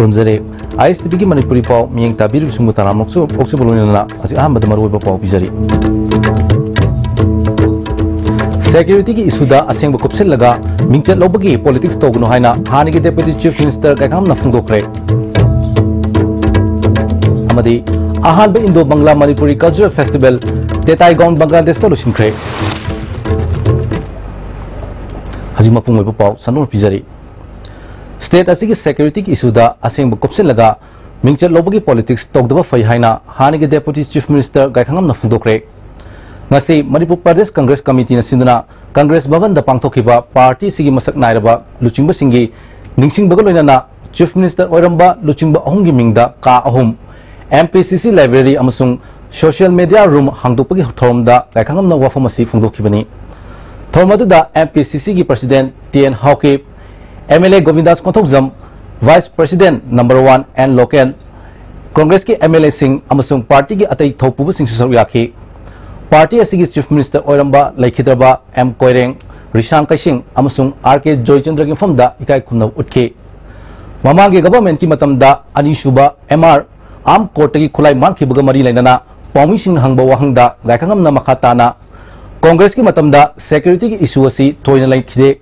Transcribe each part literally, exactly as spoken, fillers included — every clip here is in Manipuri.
ꯊꯝꯖꯔꯦ꯫ ꯑꯥꯏ ꯑꯦꯁ ꯇꯤ ꯚꯤꯒꯤ ꯃꯅꯤꯄꯨꯔꯤ ꯄꯥꯎ ꯃꯤꯠꯌꯦꯡ ꯇꯥꯕꯤꯔꯤꯕꯁꯤꯡꯕꯨ ꯇꯔꯥꯝꯅ ꯑꯣꯛꯆ-, ꯑꯣꯛꯆꯕ ꯂꯣꯏꯅꯅ ꯍꯧꯖꯤꯛ ꯑꯍꯥꯟꯕꯗ ꯃꯔꯨꯑꯣꯏꯕ ꯄꯥꯎ ꯄꯤꯖꯔꯤ꯫ Security-ꯒꯤ issue-ꯗ ꯑꯁꯦꯡꯕ ꯀꯨꯞꯁꯤꯜꯂꯒ ꯃꯤꯡꯆꯠ ꯂꯧꯕꯒꯤ politics ꯇꯧꯒꯅꯨ ꯍꯥꯏꯅ ꯍꯥꯟꯅꯒꯤ Deputy Chief Minister ꯒꯥꯏꯈꯥꯝꯅ ꯐꯣꯡꯗꯣꯛꯈ꯭ꯔꯦ꯫ ꯑꯃꯗꯤ ꯑꯍꯥꯟꯕ Indo-Bangla Manipuri Cultural Festival ꯇꯦꯇꯥꯏꯒꯥꯎꯟ ꯕꯪꯒ꯭ꯂꯥꯗꯦꯁꯇ ꯂꯣꯏꯁꯤꯟꯈ꯭ꯔꯦ꯫ ꯍꯧꯖꯤꯛ ꯃꯄꯨꯡ ꯑꯣꯏꯕ ꯄꯥꯎ ꯁꯟꯗꯣꯛꯅ ꯄꯤꯖꯔꯤ꯫ State ꯑꯁꯤꯒꯤ security-ꯒꯤ issue-ꯗ ꯑꯁꯦꯡꯕ ꯀꯨꯞꯁꯤꯜꯂꯒ ꯃꯤꯡꯆꯠ ꯂꯧꯕꯒꯤ politics ꯇꯧꯗꯕ ꯐꯩ ꯍꯥꯏꯅ ꯍꯥꯟꯅꯒꯤ Deputy Chief Minister ꯒꯥꯏꯈꯥꯉꯝꯅ ꯐꯣꯡꯗꯣꯛꯈ꯭ꯔꯦ꯫ ꯉꯁꯤ ꯃꯅꯤꯄꯨꯔ ꯄ꯭ꯔꯗꯦꯁ ꯀꯪꯒ꯭ꯔꯦꯁ ꯀꯃꯤꯇꯤꯅ ꯁꯤꯟꯗꯨꯅ ꯀꯪꯒ꯭ꯔꯦꯁ ꯚꯕꯟꯗ ꯄꯥꯡꯊꯣꯛꯈꯤꯕ party ꯑꯁꯤꯒꯤ ꯃꯁꯛ ꯅꯥꯏꯔꯕ ꯂꯨꯆꯤꯡꯕꯁꯤꯡꯒꯤ ꯅꯤꯡꯁꯤꯡꯕꯒ ꯂꯣꯏꯅꯅ Chief Minister ꯑꯣꯏꯔꯝꯕ ꯂꯨꯆꯤꯡꯕ ꯑꯍꯨꯝꯒꯤ ꯃꯤꯡꯗ ꯀꯥ ꯑꯍꯨꯝ, M P C C library ꯑꯃꯁꯨꯡ social media room ꯍꯥꯡꯗꯣꯛꯄꯒꯤ ꯊꯧꯔꯝꯗ ꯒꯥꯏꯈꯥꯉꯝꯅ ꯋꯥꯐꯝ ꯑꯁꯤ ꯐꯣꯡꯗꯣꯛꯈꯤꯕꯅꯤ꯫ ꯊꯧꯔꯝ ꯑꯗꯨꯗ M P C C-ꯒꯤ President T N Haokip, M L A ꯒꯣꯕꯤꯟꯗꯥꯁ Konthoujam, Vice President number one and local, ꯀꯪꯒ꯭ꯔꯦꯁꯀꯤ M L A-ꯁꯤꯡ ꯑꯃꯁꯨꯡ party-ꯒꯤ ꯑꯇꯩ ꯊꯧꯄꯨꯕꯁꯤꯡꯁꯨ ꯁꯔꯨꯛ ꯌꯥꯈꯤ꯫ Party ꯑꯁꯤꯒꯤ Chief Minister ꯑꯣꯏꯔꯝꯕ ꯂꯩꯈꯤꯗ꯭ꯔꯕ M ꯀꯣꯏꯔꯦꯡ, ꯔꯤꯁꯥꯡ ꯀꯩꯁꯤꯡ ꯑꯃꯁꯨꯡ R K ꯖꯣꯏꯆꯟꯗ꯭ꯔꯒꯤ ꯃꯐꯝꯗ ꯏꯀꯥꯏ ꯈꯨꯝꯅꯕ ꯎꯠꯈꯤ꯫ ꯃꯃꯥꯡꯒꯤ government-ꯀꯤ ꯃꯇꯝꯗ ꯑꯅꯤꯁꯨꯕ M R Armed Court-ꯇꯒꯤ ꯈꯨꯠꯂꯥꯏ ꯃꯥꯡꯈꯤꯕꯒ ꯃꯔꯤ ꯂꯩꯅꯅ ꯄꯥꯎꯃꯤꯁꯤꯡꯅ ꯍꯪꯕ ꯋꯥꯍꯪꯗ ꯒꯥꯏꯈꯥꯉꯝꯅ ꯃꯈꯥ ꯇꯥꯅ ꯀꯪꯒ꯭ꯔꯦꯁꯀꯤ ꯃꯇꯝꯗ security-ꯒꯤ issue ꯑꯁꯤ ꯊꯣꯏꯅ ꯂꯩꯈꯤꯗꯦ꯫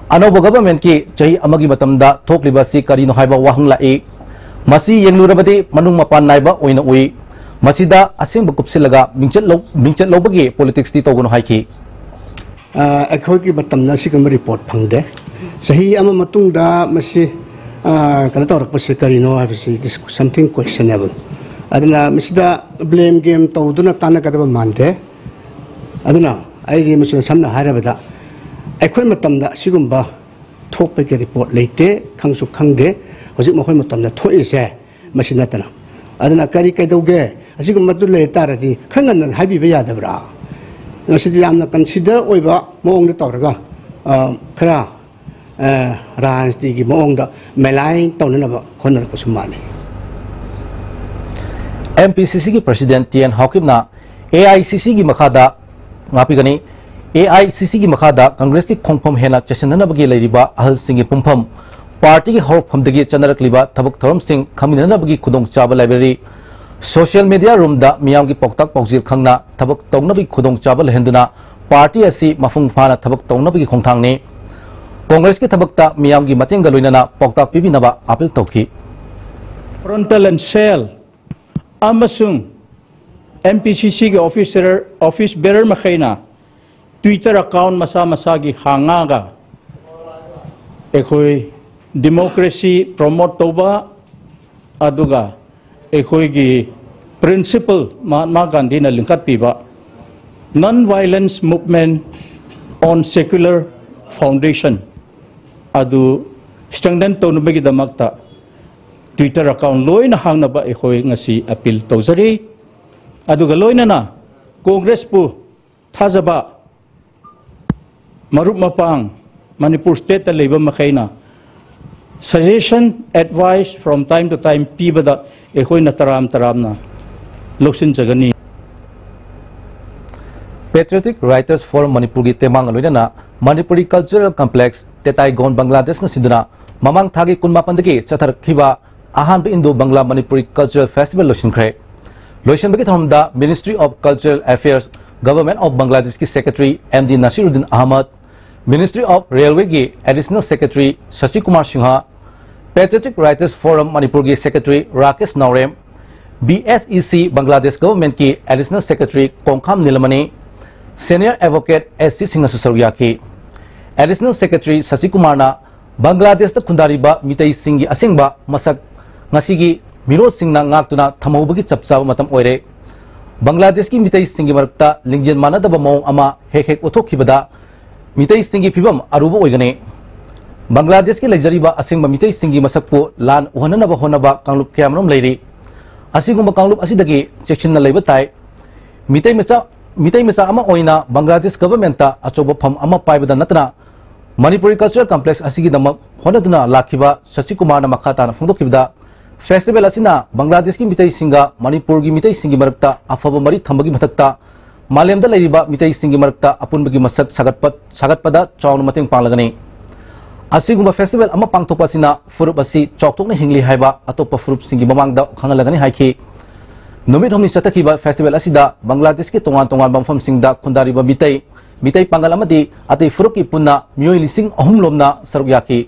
ꯑꯅꯧꯕ government-ꯀꯤ ꯆꯍꯤ ꯑꯃꯒꯤ ꯃꯇꯝꯗ ꯊꯣꯛꯂꯤꯕ ꯑꯁꯤ ꯀꯔꯤꯅꯣ ꯍꯥꯏꯕ ꯋꯥꯍꯪ ꯂꯥꯛꯏ꯫ ꯃꯁꯤ ꯌꯦꯡꯂꯨꯔꯕꯗꯤ ꯃꯅꯨꯡ ꯃꯄꯥꯟ ꯅꯥꯏꯕ ꯑꯣꯏꯅ ꯎꯏ꯫ ꯃꯁꯤꯗ ꯑꯁꯦꯡꯕ ꯀꯨꯞꯁꯤꯜꯂꯒ ꯃꯤꯡꯆꯠ ꯂꯧ-, ꯃꯤꯡꯆꯠ ꯂꯧꯕꯒꯤ politics-ꯇꯤ ꯇꯧꯒꯅꯨ ꯍꯥꯏꯈꯤ꯫ ꯑ, ꯑꯩꯈꯣꯏꯒꯤ ꯃꯇꯝꯗ ꯑꯁꯤꯒꯨꯝꯕ report ꯐꯪꯗꯦ꯫ ꯆꯍꯤ ꯑꯃ ꯃꯇꯨꯡꯗ ꯃꯁꯤ, ꯑ, ꯀꯩꯅꯣ ꯇꯧꯔꯛꯄꯁꯤ ꯀꯔꯤꯅꯣ ꯍꯥꯏꯕꯁꯤ it is something questionable꯫ ꯑꯗꯨꯅ ꯃꯁꯤꯗ blame game ꯇꯧꯗꯨꯅ ꯀꯥꯟꯅꯒꯗꯕ ꯃꯥꯟꯗꯦ꯫ ꯑꯗꯨꯅ ꯑꯩꯒꯤ ꯃꯁꯤꯗ ꯁꯝꯅ ꯍꯥꯏꯔꯕꯗ ꯑꯩꯈꯣꯏ ꯃꯇꯝꯗ ꯑꯁꯤꯒꯨꯝꯕ ꯊꯣꯛꯄꯒꯤ report ꯂꯩꯇꯦ, ꯈꯪꯁꯨ ꯈꯪꯗꯦ꯫ ꯍꯧꯖꯤꯛ ꯃꯈꯣꯏ ꯃꯇꯝꯗ ꯊꯣꯛꯏꯁꯦ ꯃꯁꯤ ꯅꯠꯇꯅ꯫ ꯑꯗꯨꯅ ꯀꯔꯤ ꯀꯩꯗꯧꯒꯦ? ꯑꯁꯤꯒꯨꯝꯕꯗꯨ ꯂꯩ ꯇꯥꯔꯗꯤ ꯈꯔ ꯉꯟꯅ ꯍꯥꯏꯕꯤꯕ ꯌꯥꯗꯕ꯭ꯔꯥ? ꯃꯁꯤꯗꯤ ꯌꯥꯝꯅ consider ꯑꯣꯏꯕ ꯃꯑꯣꯡꯗ ꯇꯧꯔꯒ, ꯑ, ꯈꯔ, ꯑ, ꯔꯥꯖꯅꯤꯇꯤꯒꯤ ꯃꯑꯣꯡꯗ malign ꯇꯧꯅꯅꯕ ꯍꯣꯠꯅꯔꯛꯄꯁꯨ ꯃꯥꯜꯂꯤ꯫ M P C C-ꯒꯤ President T N ꯍꯥꯎꯀꯤꯞꯅ A I C C-ꯒꯤ ꯃꯈꯥꯗ, ꯉꯥꯛꯄꯤꯒꯅꯤ, A I C C-ꯒꯤ ꯃꯈꯥꯗ ꯀꯪꯒ꯭ꯔꯦꯁꯀꯤ ꯈꯣꯡꯐꯝ ꯍꯦꯟꯅ ꯆꯦꯠꯁꯤꯟꯅꯅꯕꯒꯤ ꯂꯩꯔꯤꯕ ꯑꯍꯜꯁꯤꯡꯒꯤ ꯄꯨꯡꯐꯝ ꯄꯥꯔꯇꯤꯒꯤ ꯍꯧꯔꯛꯐꯝꯗꯒꯤ ꯆꯠꯅꯔꯛꯂꯤꯕ ꯊꯕꯛ ꯊꯧꯔꯝꯁꯤꯡ ꯈꯪꯃꯤꯟꯅꯅꯕꯒꯤ ꯈꯨꯗꯣꯡꯆꯥꯕ ꯂꯥꯏꯕ꯭ꯔꯦꯔꯤ, ꯁꯣꯁꯤꯌꯦꯜ ꯃꯤꯗꯤꯌꯥ ꯔꯨꯝꯗ ꯃꯤꯌꯥꯝꯒꯤ ꯄꯥꯎꯇꯥꯛ ꯄꯥꯎꯖꯦꯜ ꯈꯪꯅ ꯊꯕꯛ ꯇꯧꯅꯕꯒꯤ ꯈꯨꯗꯣꯡꯆꯥꯕ ꯂꯩꯍꯟꯗꯨꯅ ꯄꯥꯔꯇꯤ ꯑꯁꯤ ꯃꯄꯨꯡ ꯐꯥꯅ ꯊꯕꯛ ꯇꯧꯅꯕꯒꯤ ꯈꯣꯡꯊꯥꯡꯅꯤ꯫ ꯀꯣꯡꯒ꯭ꯔꯦꯁꯀꯤ ꯊꯕꯛꯇ ꯃꯤꯌꯥꯝꯒꯤ ꯃꯇꯦꯡꯒ ꯂꯣꯏꯅꯅ ꯄꯥꯎꯇꯥꯛ ꯄꯤꯕꯤꯅꯕ ꯑꯥꯄꯤꯜ ꯇꯧꯈꯤ꯫ Frontal and cell ꯑꯃꯁꯨꯡ M P C C ꯒꯤ officer, office bearer ꯃꯈꯩꯅ Twitter account ꯃꯁꯥ ꯃꯁꯥꯒꯤ ꯍꯥꯡꯉꯒ ꯑꯩꯈꯣꯏ democracy promote ꯇꯧꯕ, ꯑꯗꯨꯒ ꯑꯩꯈꯣꯏꯒꯤ principle ꯃꯍꯥꯠꯃꯥ ꯒꯥꯟꯙꯤꯅ ꯂꯤꯡꯈꯠꯄꯤꯕ non violence movement on secular foundation ꯑꯗꯨ strengthen ꯇꯧꯅꯕꯒꯤꯗꯃꯛꯇ Twitter account ꯂꯣꯏꯅ ꯍꯥꯡꯅꯕ ꯑꯩꯈꯣꯏ ꯉꯁꯤ ꯑꯥꯄꯤꯜ ꯇꯧꯖꯔꯤ꯫ ꯑꯗꯨꯒ ꯂꯣꯏꯅꯅ ꯀꯣꯡꯒ꯭ꯔꯦꯁꯄꯨ ꯊꯥꯖꯕ ꯃꯔꯨꯞ ꯃꯄꯥꯡ ꯃꯅꯤꯄꯨꯔ stateꯇ ꯂꯩꯕ ꯃꯈꯩꯅ suggestion, advice from time to time ꯄꯤꯕꯗ ꯑꯩꯈꯣꯏꯅ ꯇꯔꯥꯝ ꯇꯔꯥꯝꯅ ꯂꯧꯁꯤꯟꯖꯒꯅꯤ꯫ Patriotic Writers Forum ꯃꯅꯤꯄꯨꯔꯒꯤ ꯇꯦꯡꯕꯥꯡꯒ ꯂꯣꯏꯅꯅ ꯃꯅꯤꯄꯨꯔꯤ Cultural Complex ꯇꯦꯇꯥꯏꯒꯣꯟ ꯕꯪꯒ꯭ꯂꯥꯗꯦꯁꯅ ꯁꯤꯟꯗꯨꯅ ꯃꯃꯥꯡ ꯊꯥꯒꯤ ꯀꯨꯟꯃꯥꯄꯟꯗꯒꯤ ꯆꯠꯊꯔꯛꯈꯤꯕ ꯑꯍꯥꯟꯕ Indo Bangla Manipuri Cultural Festival ꯂꯣꯏꯁꯤꯟꯈ꯭ꯔꯦ꯫ ꯂꯣꯏꯁꯤꯟꯕꯒꯤ ꯊꯧꯔꯝꯗ Ministry of Cultural Affairs, Government of Bangladeshꯀꯤ Secretary M D Nasiruddin Ahmad, Ministry of Railwayꯒꯤ Additional Secretary ꯁꯁꯤꯀꯨꯃꯥꯔ Singh, Patriotic Writers Forum ꯃꯅꯤꯄꯨꯔꯒꯤ Secretary ꯔꯥꯀꯦꯁ ꯅꯥꯎꯔꯦꯝ, B S E C Bangladesh Governmentꯀꯤ Additional Secretary ꯀꯣꯡꯈꯥꯝ ꯅꯤꯂꯃꯅꯤ, Senior Advocate S C ꯁꯤꯡꯍꯁꯨ ꯁꯔꯨꯛ ꯌꯥꯈꯤ꯫ Additional Secretary ꯁꯁꯤꯀꯨꯃꯥꯔꯅ ꯕꯪꯒ꯭ꯂꯥꯗꯦꯁꯇ ꯈꯨꯟꯗꯥꯔꯤꯕ ꯃꯤꯇꯩꯁꯤꯡꯒꯤ ꯑꯁꯦꯡꯕ ꯃꯁꯛ ꯉꯁꯤꯒꯤ ꯃꯤꯔꯣꯜꯁꯤꯡꯅ ꯉꯥꯛꯇꯨꯅ ꯊꯝꯍꯧꯕꯒꯤ ꯆꯞ ꯆꯥꯕ ꯃꯇꯝ ꯑꯣꯏꯔꯦ꯫ ꯕꯪꯒ꯭ꯂꯥꯗꯦꯁꯀꯤ ꯃꯤꯇꯩꯁꯤꯡꯒꯤ ꯃꯔꯛꯇ ꯂꯤꯡꯖꯦꯜ ꯃꯥꯟꯅꯗꯕ ꯃꯑꯣꯡ ꯑꯃ ꯍꯦꯛ ꯍꯦꯛ ꯎꯠꯊꯣꯛꯈꯤꯕꯗ ꯃꯤꯇꯩꯁꯤꯡꯒꯤ ꯐꯤꯕꯝ ꯑꯔꯨꯕ ꯑꯣꯏꯒꯅꯤ꯫ ꯕꯪꯒ꯭ꯂꯥꯗꯦꯁꯀꯤ ꯂꯩꯖꯔꯤꯕ ꯑꯁꯦꯡꯕ ꯃꯤꯇꯩꯁꯤꯡꯒꯤ ꯃꯁꯛꯄꯨ ꯂꯥꯟ ꯎꯍꯟꯅꯅꯕ ꯍꯣꯠꯅꯕ ꯀꯥꯡꯂꯨꯞ ꯀꯌꯥꯃꯔꯨꯝ ꯂꯩꯔꯤ꯫ ꯑꯁꯤꯒꯨꯝꯕ ꯀꯥꯡꯂꯨꯞ ꯑꯁꯤꯗꯒꯤ ꯆꯦꯛꯁꯤꯟꯅ ꯂꯩꯕ ꯇꯥꯏ꯫ ꯃꯤꯇꯩ ꯃꯆꯥ, ꯃꯤꯇꯩ ꯃꯆꯥ ꯑꯃ ꯑꯣꯏꯅ ꯕꯪꯒ꯭ꯂꯥꯗꯦꯁ governmentꯇ ꯑꯆꯧꯕ ꯐꯝ ꯑꯃ ꯄꯥꯏꯕꯗ ꯅꯠꯇꯅ ꯃꯅꯤꯄꯨꯔꯤ Cultural Complex ꯑꯁꯤꯒꯤꯗꯃꯛ ꯍꯣꯠꯅꯗꯨꯅ ꯂꯥꯛꯈꯤꯕ ꯁꯁꯤꯀꯨꯃꯥꯔꯅ ꯃꯈꯥ ꯇꯥꯅ ꯐꯣꯡꯗꯣꯛꯈꯤꯕꯗ, festival ꯑꯁꯤꯅ ꯕꯪꯒ꯭ꯂꯥꯗꯦꯁꯀꯤ ꯃꯤꯇꯩꯁꯤꯡꯒ ꯃꯅꯤꯄꯨꯔꯒꯤ ꯃꯤꯇꯩꯁꯤꯡꯒꯤ ꯃꯔꯛꯇ ꯑꯐꯕ ꯃꯔꯤ ꯊꯝꯕꯒꯤ ꯃꯊꯛꯇ ꯃꯥꯂꯦꯝꯗ ꯂꯩꯔꯤꯕ ꯃꯤꯇꯩꯁꯤꯡꯒꯤ ꯃꯔꯛꯇ ꯑꯄꯨꯟꯕꯒꯤ ꯃꯁꯛ ꯁꯥꯒꯠꯄ-, ꯁꯥꯒꯠꯄꯗ ꯆꯥꯎꯅ ꯃꯇꯦꯡ ꯄꯥꯡꯂꯒꯅꯤ꯫ ꯑꯁꯤꯒꯨꯝꯕ ꯐꯦꯁꯇꯤꯚꯦꯜ ꯑꯃ ꯄꯥꯡꯊꯣꯛꯄ ꯑꯁꯤꯅ ꯐꯨꯔꯨꯞ ꯑꯁꯤ ꯆꯥꯎꯊꯣꯛꯅ ꯍꯤꯡꯂꯤ ꯍꯥꯏꯕ ꯑꯇꯣꯞꯄ ꯐꯨꯔꯨꯞꯁꯤꯡꯒꯤ ꯃꯃꯥꯡꯗ ꯈꯪꯍꯜꯂꯒꯅꯤ ꯍꯥꯏꯈꯤ꯫ ꯅꯨꯃꯤꯠ ꯍꯨꯝꯅꯤ ꯆꯠꯊꯈꯤꯕ ꯐꯦꯁꯇꯤꯚꯦꯜ ꯑꯁꯤꯗ ꯕꯪꯒ꯭ꯂꯥꯗꯦꯁꯀꯤ ꯇꯣꯉꯥꯟ ꯇꯣꯉꯥꯟꯕ ꯃꯐꯝꯁꯤꯡꯗ ꯈꯨꯟꯗꯥꯔꯤꯕ ꯃꯤꯇꯩ, ꯃꯤꯇꯩ ꯄꯥꯡꯒꯜ ꯑꯃꯗꯤ ꯑꯇꯩ ꯐꯨꯔꯨꯞꯀꯤ ꯄꯨꯟꯅ ꯃꯤꯑꯣꯏ ꯂꯤꯁꯤꯡ ꯑꯍꯨꯝ ꯂꯣꯝꯅ ꯁꯔꯨꯛ ꯌꯥꯈꯤ꯫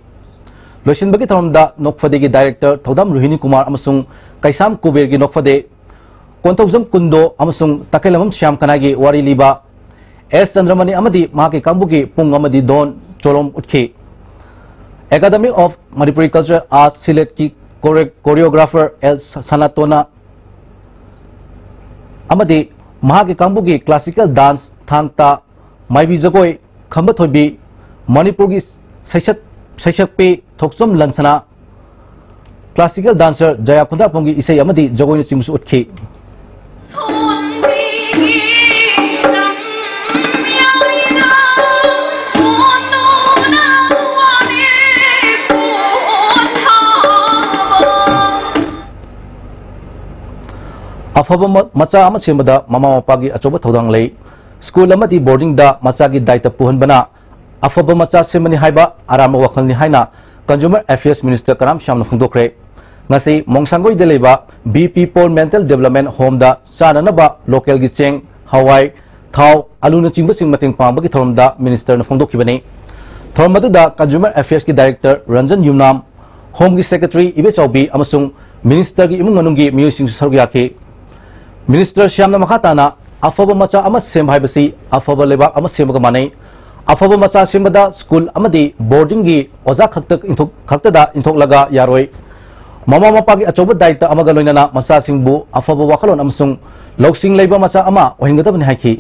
ꯂꯣꯏꯁꯤꯟꯕꯒꯤ ꯊꯧꯔꯝꯗ ꯅꯣꯛꯐꯗꯦꯒꯤ ꯗꯥꯏꯔꯦꯛꯇꯔ ꯊꯧꯗꯥꯝ ꯔꯣꯍꯤꯅꯤ ꯀꯨꯃꯥꯔ ꯑꯃꯁꯨꯡ ꯀꯩꯁꯥꯝ ꯀꯨꯕꯦꯔꯒꯤ ꯅꯣꯛꯐꯗꯦ ꯀꯣꯟꯊꯧꯖꯝ ꯀꯨꯟꯗꯣ ꯑꯃꯁꯨꯡ ꯇꯈꯦꯂꯝꯕꯝ ꯁ꯭ꯌꯥꯝ ꯀꯅꯥꯏꯒꯤ ꯋꯥꯔꯤ ꯂꯤꯕ ꯑꯦꯁ ꯆꯟꯗ꯭ꯔꯃꯅꯤ ꯑꯃꯗꯤ ꯃꯍꯥꯛꯀꯤ ꯀꯥꯡꯕꯨꯒꯤ ꯄꯨꯡ ꯑꯃꯗꯤ ꯗꯣꯟ ꯆꯣꯂꯣꯝ ꯎꯠꯈꯤ꯫ Academy of Manipuri Cultural Arts, ꯁꯤꯂꯦꯠꯀꯤ ꯀꯣꯔꯦ-, ꯀꯣꯔꯤꯌꯣꯒ꯭ꯔꯥꯐꯔ ꯑꯦꯜ ꯁ-, ꯁꯅꯥꯇꯣꯅꯥ ꯑꯃꯗꯤ ꯃꯍꯥꯛꯀꯤ ꯀꯥꯡꯕꯨꯒꯤ ꯀ꯭ꯂꯥꯁꯤꯀꯦꯜ ꯗꯥꯟꯁ ꯊꯥꯡ ꯇꯥ, ꯃꯥꯏꯕꯤ ꯖꯒꯣꯏ, ꯈꯝꯕ ꯊꯣꯏꯕꯤ, ꯃꯅꯤꯄꯨꯔꯒꯤ ꯁꯩꯁꯛ-, ꯁꯩꯁꯛꯄꯤ ꯊꯣꯛꯆꯣꯝ ꯂꯟꯁꯅꯥ, ꯀ꯭ꯂꯥꯁꯤꯀꯦꯜ ꯗꯥꯟꯁꯔ ꯖꯌꯥ ꯈꯨꯟꯗ꯭ꯔꯥꯛꯄꯝꯒꯤ ꯏꯁꯩ ꯑꯃꯗꯤ ꯖꯒꯣꯏꯅꯆꯤꯡꯕꯁꯨ ꯎꯠꯈꯤ꯫ ꯑꯐꯕ ꯃ-, ꯃꯆꯥ ꯑꯃ ꯁꯦꯝꯕꯗ ꯃꯃꯥ ꯃꯄꯥꯒꯤ ꯑꯆꯧꯕ ꯊꯧꯗꯥꯡ ꯂꯩ꯫ ꯁ꯭ꯀꯨꯜ ꯑꯃꯗꯤ ꯕꯣꯔꯗꯤꯡꯗ ꯃꯆꯥꯒꯤ ꯗꯥꯏꯇ ꯄꯨꯍꯟꯕꯅ ꯑꯐꯕ ꯃꯆꯥ ꯁꯦꯝꯕꯅꯤ ꯍꯥꯏꯕ ꯑꯔꯥꯟꯕ ꯋꯥꯈꯜꯅꯤ ꯍꯥꯏꯅ Consumer Affairs Minister ꯀꯔꯥꯝ ꯁ꯭ꯌꯥꯝꯅ ꯐꯣꯡꯗꯣꯛꯈ꯭ꯔꯦ꯫ ꯉꯁꯤ ꯃꯣꯡꯁꯥꯡꯒꯣꯏꯗ ꯂꯩꯕ B P Paul mental development ꯍꯣꯝꯗ ꯆꯥꯅꯅꯕ ꯂꯣꯀꯦꯜꯒꯤ ꯆꯦꯡ, ꯍꯋꯥꯏ, ꯊꯥꯎ, ꯑꯂꯨꯅꯆꯤꯡꯕꯁꯤꯡ ꯃꯇꯦꯡ ꯄꯥꯡꯕꯒꯤ ꯊꯧꯔꯝꯗ ꯃꯤꯅꯤꯁꯇꯔꯅ ꯐꯣꯡꯗꯣꯛꯈꯤꯕꯅꯤ꯫ ꯊꯧꯔꯝ ꯑꯗꯨꯗ Consumer Affairs ꯀꯤ ꯗꯥꯏꯔꯦꯛꯇꯔ ꯔꯟꯖꯟ ꯌꯨꯝꯅꯥꯝ, ꯍꯣꯝꯒꯤ ꯁꯦꯀ꯭ꯔꯦꯇꯔꯤ ꯏꯕꯦꯆꯥꯎꯕꯤ ꯑꯃꯁꯨꯡ ꯃꯤꯅꯤꯁꯇꯔꯒꯤ ꯏꯃꯨꯡ ꯃꯅꯨꯡꯒꯤ ꯃꯤꯑꯣꯏꯁꯤꯡꯁꯨ ꯁꯔꯨꯛ ꯌꯥꯈꯤ꯫ ꯃꯤꯅꯤꯁꯇꯔ ꯁ꯭ꯌꯥꯝꯅ ꯃꯈꯥ ꯇꯥꯅ ꯑꯐꯕ ꯃꯆꯥ ꯑꯃ ꯁꯦꯝꯕ ꯍꯥꯏꯕꯁꯤ ꯑꯐꯕ ꯂꯩꯕꯥꯛ ꯑꯃ ꯁꯦꯝꯕꯒ ꯃꯥꯟꯅꯩ꯫ ꯑꯐꯕ ꯃꯆꯥ ꯁꯦꯝꯕꯗ ꯁ꯭ꯀꯨꯜ ꯑꯃꯗꯤ ꯕꯣꯔꯗꯤꯡꯒꯤ ꯑꯣꯖꯥ ꯈꯛꯇ ꯏꯟꯊꯣꯛ-, ꯈꯛꯇꯗ ꯏꯟꯊꯣꯛꯂꯒ ꯌꯥꯔꯣꯏ꯫ ꯃꯃꯥ ꯃꯄꯥꯒꯤ ꯑꯆꯧꯕ ꯗꯥꯏꯇ ꯑꯃꯒ ꯂꯣꯏꯅꯅ ꯃꯆꯥꯁꯤꯡꯕꯨ ꯑꯐꯕ ꯋꯥꯈꯜꯂꯣꯟ ꯑꯃꯁꯨꯡ ꯂꯧꯁꯤꯡ ꯂꯩꯕ ꯃꯆꯥ ꯑꯃ ꯑꯣꯏꯍꯟꯒꯗꯕꯅꯤ ꯍꯥꯏꯈꯤ꯫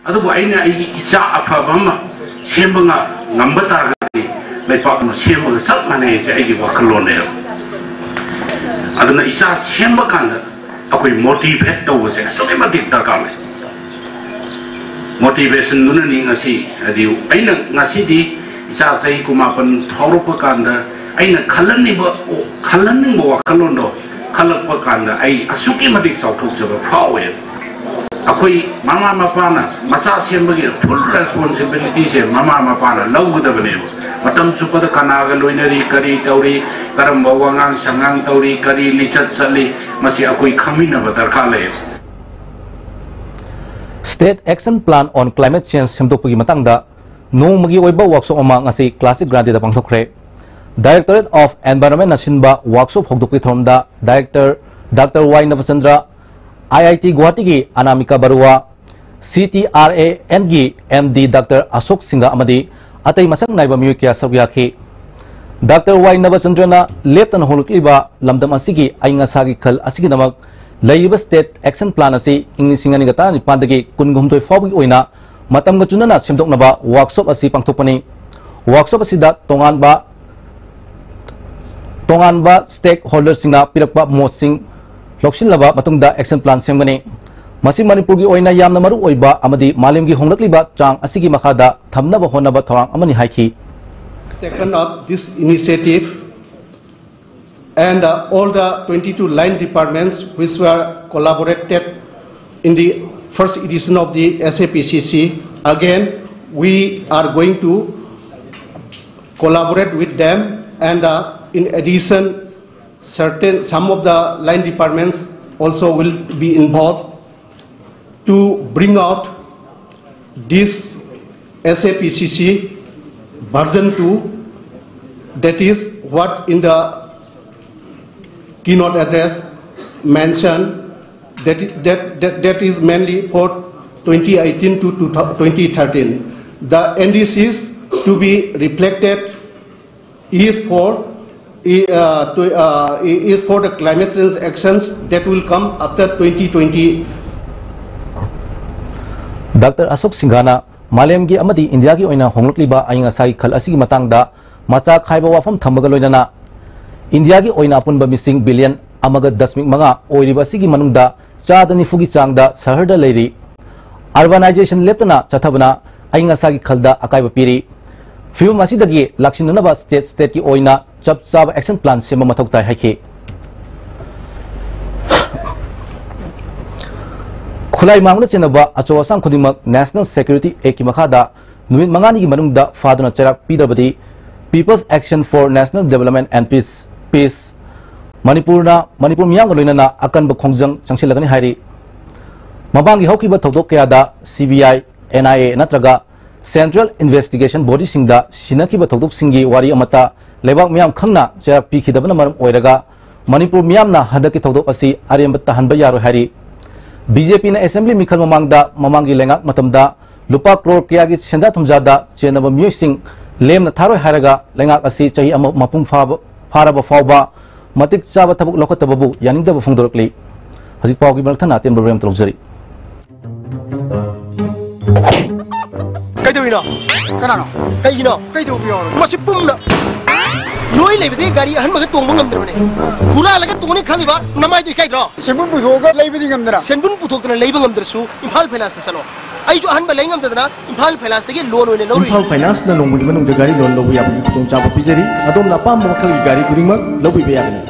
ꯑꯗꯨꯕꯨ ꯑꯩꯅ ꯑꯩꯒꯤ ꯏꯆꯥ ꯑꯐꯕ ꯑꯃ ꯁꯦꯝꯕ ꯉ-, ꯉꯝꯕ ꯇꯥꯔꯒꯗꯤ ꯂꯩꯄꯥꯛ ꯑꯃ ꯁꯦꯝꯕꯒ ꯆꯞ ꯃꯥꯟꯅꯩ ꯍꯥꯏꯁꯦ ꯑꯩꯒꯤ ꯋꯥꯈꯜꯂꯣꯟꯅꯦꯕ꯫ ꯑꯗꯨꯅ ꯏꯆꯥ ꯁꯦꯝꯕ ꯀꯥꯟꯗ ꯑꯩꯈꯣꯏ ꯃꯣꯇꯤꯚꯦꯠ ꯇꯧꯕꯁꯦ ꯑꯁꯨꯛꯀꯤ ꯃꯇꯤꯛ ꯗꯔꯀꯥꯔ ꯑꯣꯏ꯫ ꯃꯣꯇꯤꯚꯦꯁꯟꯗꯨꯅꯅꯤ ꯉꯁꯤ, ꯍꯥꯏꯗꯤ ꯑꯩꯅ ꯉꯁꯤꯗꯤ ꯏꯆꯥ ꯆꯍꯤ ꯀꯨꯟꯃꯥꯄꯟ ꯐꯥꯎꯔꯛꯄ ꯀꯥꯟꯗ ꯑꯩꯅ ꯈꯜꯍꯟꯅꯤꯡꯕ, ꯈꯜꯍꯟꯅꯤꯡꯕ ꯋꯥꯈꯜꯂꯣꯟꯗꯣ ꯈꯜꯂꯛꯄ ꯀꯥꯟꯗ ꯑꯩ ꯑꯁꯨꯛꯀꯤ ꯃꯇꯤꯛ ꯆꯥꯎꯊꯣꯛꯆꯕ ꯐꯥꯎꯋꯦꯕ꯫ ꯑꯩꯈꯣꯏ ꯃꯃꯥ ꯃꯄꯥꯅ ꯃꯆꯥ ꯁꯦꯝꯕꯒꯤ ꯐꯨꯜ ꯔꯦꯁꯄꯣꯟꯁꯤꯕꯤꯂꯤꯇꯤꯁꯦ ꯃꯃꯥ ꯃꯄꯥꯅ ꯂꯧꯒꯗꯕꯅꯦꯕ꯫ ꯃꯇꯝ ꯆꯨꯞꯄꯗ ꯀꯅꯥꯒ ꯂꯣꯏꯅꯔꯤ, ꯀꯔꯤ ꯇꯧꯔꯤ, ꯀꯔꯝꯕ ꯋꯥꯉꯥꯡ ꯁꯉꯥꯡ ꯇꯧꯔꯤ, ꯀꯔꯤ ꯂꯤꯆꯠ ꯆꯠꯂꯤ, ꯃꯁꯤ ꯑꯩꯈꯣꯏ ꯈꯪꯃꯤꯟꯅꯕ ꯗꯔꯀꯥꯔ ꯂꯩ꯫ State Action Plan on Climate Change ꯁꯦꯝꯗꯣꯛꯄꯒꯤ ꯃꯇꯥꯡꯗ ꯅꯣꯡꯃꯒꯤ ꯑꯣꯏꯕ ꯋꯥꯔꯛꯁꯣꯞ ꯑꯃ ꯉꯁꯤ ꯀ꯭ꯂꯥꯁꯤꯛ ꯒ꯭ꯔꯥꯟꯗꯤꯗ ꯄꯥꯡꯊꯣꯛꯈ꯭ꯔꯦ꯫ Directorate of Environment ꯅ ꯁꯤꯟꯕ ꯋꯥꯔꯛꯁꯣꯞ ꯍꯧꯗꯣꯛꯄꯒꯤ ꯊꯧꯔꯝꯗ director doctor Y Nabachandra, I I T ꯒꯨꯋꯥꯍꯥꯇꯤꯒꯤ Anamika Barua, C T R A ꯑꯦꯟꯒꯤ M D doctor Ashok Singh ꯑꯃꯗꯤ ꯑꯇꯩ ꯃꯁꯛ ꯅꯥꯏꯕ ꯃꯤꯑꯣꯏ ꯀꯌꯥ ꯁꯔꯨꯛ ꯌꯥꯈꯤ꯫ ꯗꯥꯛꯇꯔ ꯋꯥꯏ ꯅꯕꯆꯟꯗ꯭ꯔꯅ ꯂꯦꯞꯇꯅ ꯍꯣꯡꯂꯛꯂꯤꯕ ꯂꯝꯗꯝ ꯑꯁꯤꯒꯤ ꯑꯏꯪ ꯑꯁꯥꯒꯤ ꯈꯜ ꯑꯁꯤꯒꯤꯗꯃꯛ ꯂꯩꯔꯤꯕ State Action Plan ꯑꯁꯤ ꯏꯪ ꯂꯤꯁꯤꯡ ꯑꯅꯤꯒ ꯇꯔꯥꯅꯤꯄꯥꯟꯗꯒꯤ ꯀꯨꯟꯒ ꯍꯨꯝꯗꯣꯏ ꯐꯥꯎꯕꯒꯤ ꯑꯣꯏꯅ ꯃꯇꯝꯒ ꯆꯨꯅꯅ ꯁꯦꯝꯗꯣꯛꯅꯕ ꯋꯥꯔꯛꯁꯣꯞ ꯑꯁꯤ ꯄꯥꯡꯊꯣꯛꯄꯅꯤ꯫ ꯋꯥꯔꯛꯁꯣꯞ ꯑꯁꯤꯗ ꯇꯣꯉꯥꯟꯕ, ꯇꯣꯉꯥꯟꯕ stakeholder ꯁꯤꯡꯅ ꯄꯤꯔꯛꯄ ꯃꯣꯠꯁꯤꯡ ꯂꯧꯁꯤꯜꯂꯕ ꯃꯇꯨꯡꯗ action plan ꯁꯦꯝꯒꯅꯤ꯫ ꯃꯁꯤ ꯃꯅꯤꯄꯨꯔꯒꯤ ꯑꯣꯏꯅ ꯌꯥꯝꯅ ꯃꯔꯨ ꯑꯣꯏꯕ ꯑꯃꯗꯤ ꯃꯥꯂꯦꯝꯒꯤ ꯍꯣꯡꯂꯛꯂꯤꯕ ꯆꯥꯡ ꯑꯁꯤꯒꯤ ꯃꯈꯥꯗ ꯊꯝꯅꯕ ꯍꯣꯠꯅꯕ ꯊꯧꯔꯥꯡ ꯑꯃꯅꯤ ꯍꯥꯏꯈꯤ꯫ Taken up this initiative and uh, all the twenty-two line departments which were collaborated in the first edition of the S A P C C. Again, we are going to collaborate with them, and uh, in addition, certain, some of the line departments also will be involved to bring out this S A P C C version two, that is what in the keynote address mentioned, that, that, that, that is mainly for twenty eighteen to two thou-, twenty thirteen. The N D Cs to be reflected is for, uh, to, uh, is for the climate change actions that will come after twenty twenty. Doctor Ashok ꯁꯤꯡꯍꯅ ꯃꯥꯂꯦꯝꯒꯤ ꯑꯃꯗꯤ ꯏꯟꯗꯤꯌꯥꯒꯤ ꯑꯣꯏꯅ ꯍꯣꯡꯂꯛꯂꯤꯕ ꯑꯏꯪ ꯑꯁꯥꯒꯤ ꯈꯜ ꯑꯁꯤꯒꯤ ꯃꯇꯥꯡꯗ ꯃꯆꯥ ꯈꯥꯏꯕ ꯋꯥꯐꯝ ꯊꯝꯕꯒ ꯂꯣꯏꯅꯅ ꯏꯟꯗꯤꯌꯥꯒꯤ ꯑꯣꯏꯅ ꯑꯄꯨꯟꯕ ꯃꯤꯁꯤꯡ ꯕꯤꯂꯤꯌꯟ ꯑꯃꯒ ꯗꯁꯃꯤꯛ ꯃꯉꯥ ꯑꯣꯏꯔꯤꯕ ꯑꯁꯤꯒꯤ ꯃꯅꯨꯡꯗ ꯆꯥꯗ ꯅꯤꯐꯨꯒꯤ ꯆꯥꯡꯗ ꯁꯍꯔꯗ ꯂꯩꯔꯤ꯫ Urbanization ꯂꯦꯞꯇꯅ ꯆꯠꯊꯕꯅ ꯑꯏꯪ ꯑꯁꯥꯒꯤ ꯈꯜꯗ ꯑꯀꯥꯏꯕ ꯄꯤꯔꯤ꯫ ꯐꯤꯚꯝ ꯑꯁꯤꯗꯒꯤ ꯂꯥꯛꯁꯤꯟꯅꯅꯕ state stateꯀꯤ ꯑꯣꯏꯅ ꯆꯞ ꯆꯥꯕ action plan ꯁꯦꯝꯕ ꯃꯊꯧ ꯇꯥꯏ ꯍꯥꯏꯈꯤ꯫ ꯈꯨꯠꯂꯥꯏ ꯃꯥꯡꯕꯗ ꯆꯦꯟꯅꯕ ꯑꯆꯧ ꯑꯁꯥꯡ ꯈꯨꯗꯤꯡꯃꯛ National Security Act ꯀꯤ ꯃꯈꯥꯗ ꯅꯨꯃꯤꯠ ꯃꯉꯥꯅꯤꯒꯤ ꯃꯅꯨꯡꯗ ꯐꯥꯗꯨꯅ ꯆꯩꯔꯥꯛ ꯄꯤꯗ꯭ꯔꯕꯗꯤ People's Action for National Development and Peace, peace, ꯃꯅꯤꯄꯨꯔꯅ, ꯃꯅꯤꯄꯨꯔ ꯃꯤꯌꯥꯝꯒ ꯂꯣꯏꯅꯅ ꯑꯀꯟꯕ ꯈꯣꯡꯖꯪ ꯆꯪꯁꯤꯜꯂꯒꯅꯤ ꯍꯥꯏꯔꯤ꯫ ꯃꯃꯥꯡꯒꯤ ꯍꯧꯈꯤꯕ ꯊꯧꯗꯣꯛ ꯀꯌꯥꯗ C B I, N I A ꯅꯠꯇ꯭ꯔꯒ Central Investigation Body ꯁꯤꯡꯗ ꯁꯤꯟꯅꯈꯤꯕ ꯊꯧꯗꯣꯛꯁꯤꯡꯒꯤ ꯋꯥꯔꯤ ꯑꯃꯠꯇ ꯂꯩꯕꯥꯛ ꯃꯤꯌꯥꯝ ꯈꯪꯅ ꯆꯩꯔꯥꯛ ꯄꯤꯈꯤꯗꯕꯅ ꯃꯔꯝ ꯑꯣꯏꯔꯒ ꯃꯅꯤꯄꯨꯔ ꯃꯤꯌꯥꯝꯅ ꯍꯟꯗꯛꯀꯤ ꯊꯧꯗꯣꯛ ꯑꯁꯤ ꯑꯔꯦꯝꯕ ꯇꯥꯍꯟꯕ ꯌꯥꯔꯣꯏ ꯍꯥꯏꯔꯤ꯫ B J P ꯅ Assembly ꯃꯤꯈꯜ ꯃꯃꯥꯡꯗ ꯃꯃꯥꯡꯒꯤ ꯂꯩꯉꯥꯛ ꯃꯇꯝꯗ ꯂꯨꯄꯥ ꯀ꯭ꯔꯣꯔ ꯀꯌꯥꯒꯤ ꯁꯦꯟꯖꯥ ꯊꯨꯝꯖꯥꯗ ꯆꯦꯟꯅꯕ ꯃꯤꯑꯣꯏꯁꯤꯡ ꯂꯦꯝꯅ ꯊꯥꯔꯣꯏ ꯍꯥꯏꯔꯒ ꯂꯩꯉꯥꯛ ꯑꯁꯤ ꯆꯍꯤ ꯑꯃ ꯃꯄꯨꯡ ꯐꯥꯕ, ꯐꯥꯔꯕ ꯐꯥꯎꯕ ꯃꯇꯤꯛ ꯆꯥꯕ ꯊꯕꯛ ꯂꯧꯈꯠꯇꯕꯕꯨ ꯌꯥꯅꯤꯡꯗꯕ ꯐꯣꯡꯗꯣꯔꯛꯂꯤ꯫ ꯍꯧꯖꯤꯛ ꯄꯥꯎꯒꯤ ꯃꯔꯛ ꯊꯠꯅ ꯑꯇꯦꯟꯕ ꯃꯔꯣꯜ ꯑꯃꯠꯇ ꯂꯧꯖꯔꯤ꯫ ꯀꯩꯗꯧꯔꯤꯅꯣ? ꯀꯅꯥꯅꯣ? ꯀꯩꯒꯤꯅꯣ? ꯀꯩꯗꯧꯕ ꯌꯥꯎꯔꯒꯦ? ꯃꯁꯤ ꯄꯨꯝꯅ ꯂꯣꯏ ꯂꯩꯕꯗꯤ ꯒꯥꯔꯤ ꯑꯍꯟꯕꯒ ꯇꯣꯡꯕ ꯉꯝꯗ꯭ꯔꯕꯅꯦ꯫ ꯍꯨꯔꯥꯜꯂꯒ ꯇꯣꯡꯅꯤ ꯈꯜꯂꯤꯕ ꯅꯃꯥꯏꯗꯣ ꯏꯀꯥꯏꯗ꯭ꯔꯣ? ꯁꯦꯟꯕꯨꯟ ꯄꯨꯊꯣꯛꯑꯒ ꯂꯩꯕꯗꯤ ꯉꯝꯗꯅ꯫ ꯁꯦꯟꯕꯨꯟ ꯄꯨꯊꯣꯛꯇꯅ ꯂꯩꯕ ꯉꯝꯗ꯭ꯔꯁꯨ ꯏꯝꯐꯥꯜ ꯐꯥꯏꯅꯥꯟꯁꯇ ꯆꯠꯂꯣ꯫ ꯑꯩꯁꯨ ꯑꯍꯟꯕ ꯂꯩ ꯉꯝꯗꯗꯅ ꯏꯝꯐꯥꯜ ꯐꯥꯏꯅꯥꯟꯁꯇꯒꯤ ꯂꯣꯟ ꯑꯣꯏꯅ ꯂꯧꯔꯨꯏ꯫ ꯏꯝꯐꯥꯜ ꯐꯥꯏꯅꯥꯟꯁꯅ ꯅꯣꯡꯃꯒꯤ ꯃꯅꯨꯡꯗ ꯒꯥꯔꯤ ꯂꯣꯟ ꯂꯧꯕ ꯌꯥꯕꯒꯤ ꯈꯨꯗꯣꯡꯆꯥꯕ ꯄꯤꯖꯔꯤ꯫ ꯑꯗꯣꯝꯅ ꯑꯄꯥꯝꯕ ꯃꯈꯜꯒꯤ ꯒꯥꯔꯤ ꯈꯨꯗꯤꯡꯃꯛ ꯂꯧꯕꯤꯕ ꯌꯥꯒꯅꯤ꯫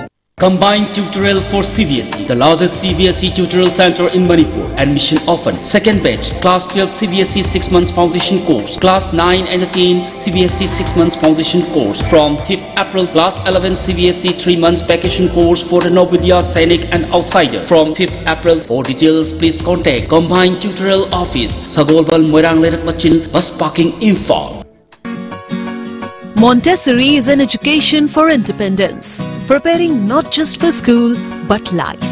Combined Tutorial for C B S E, the largest C B S E tutorial center in Manipur. Admission open. Second batch, Class twelve C B S E six months foundation course, Class nine and ten C B S E six months foundation course from fifth April, Class eleven C B S E three months vacation course for the Navodaya Sainik and outsider from fifth April. For details, please contact Combined Tutorial Office, Sagolbal, Moirang Leirak Machil, Bus Parking, Imphal. Montessori is an education for independence, preparing not just for school, but life.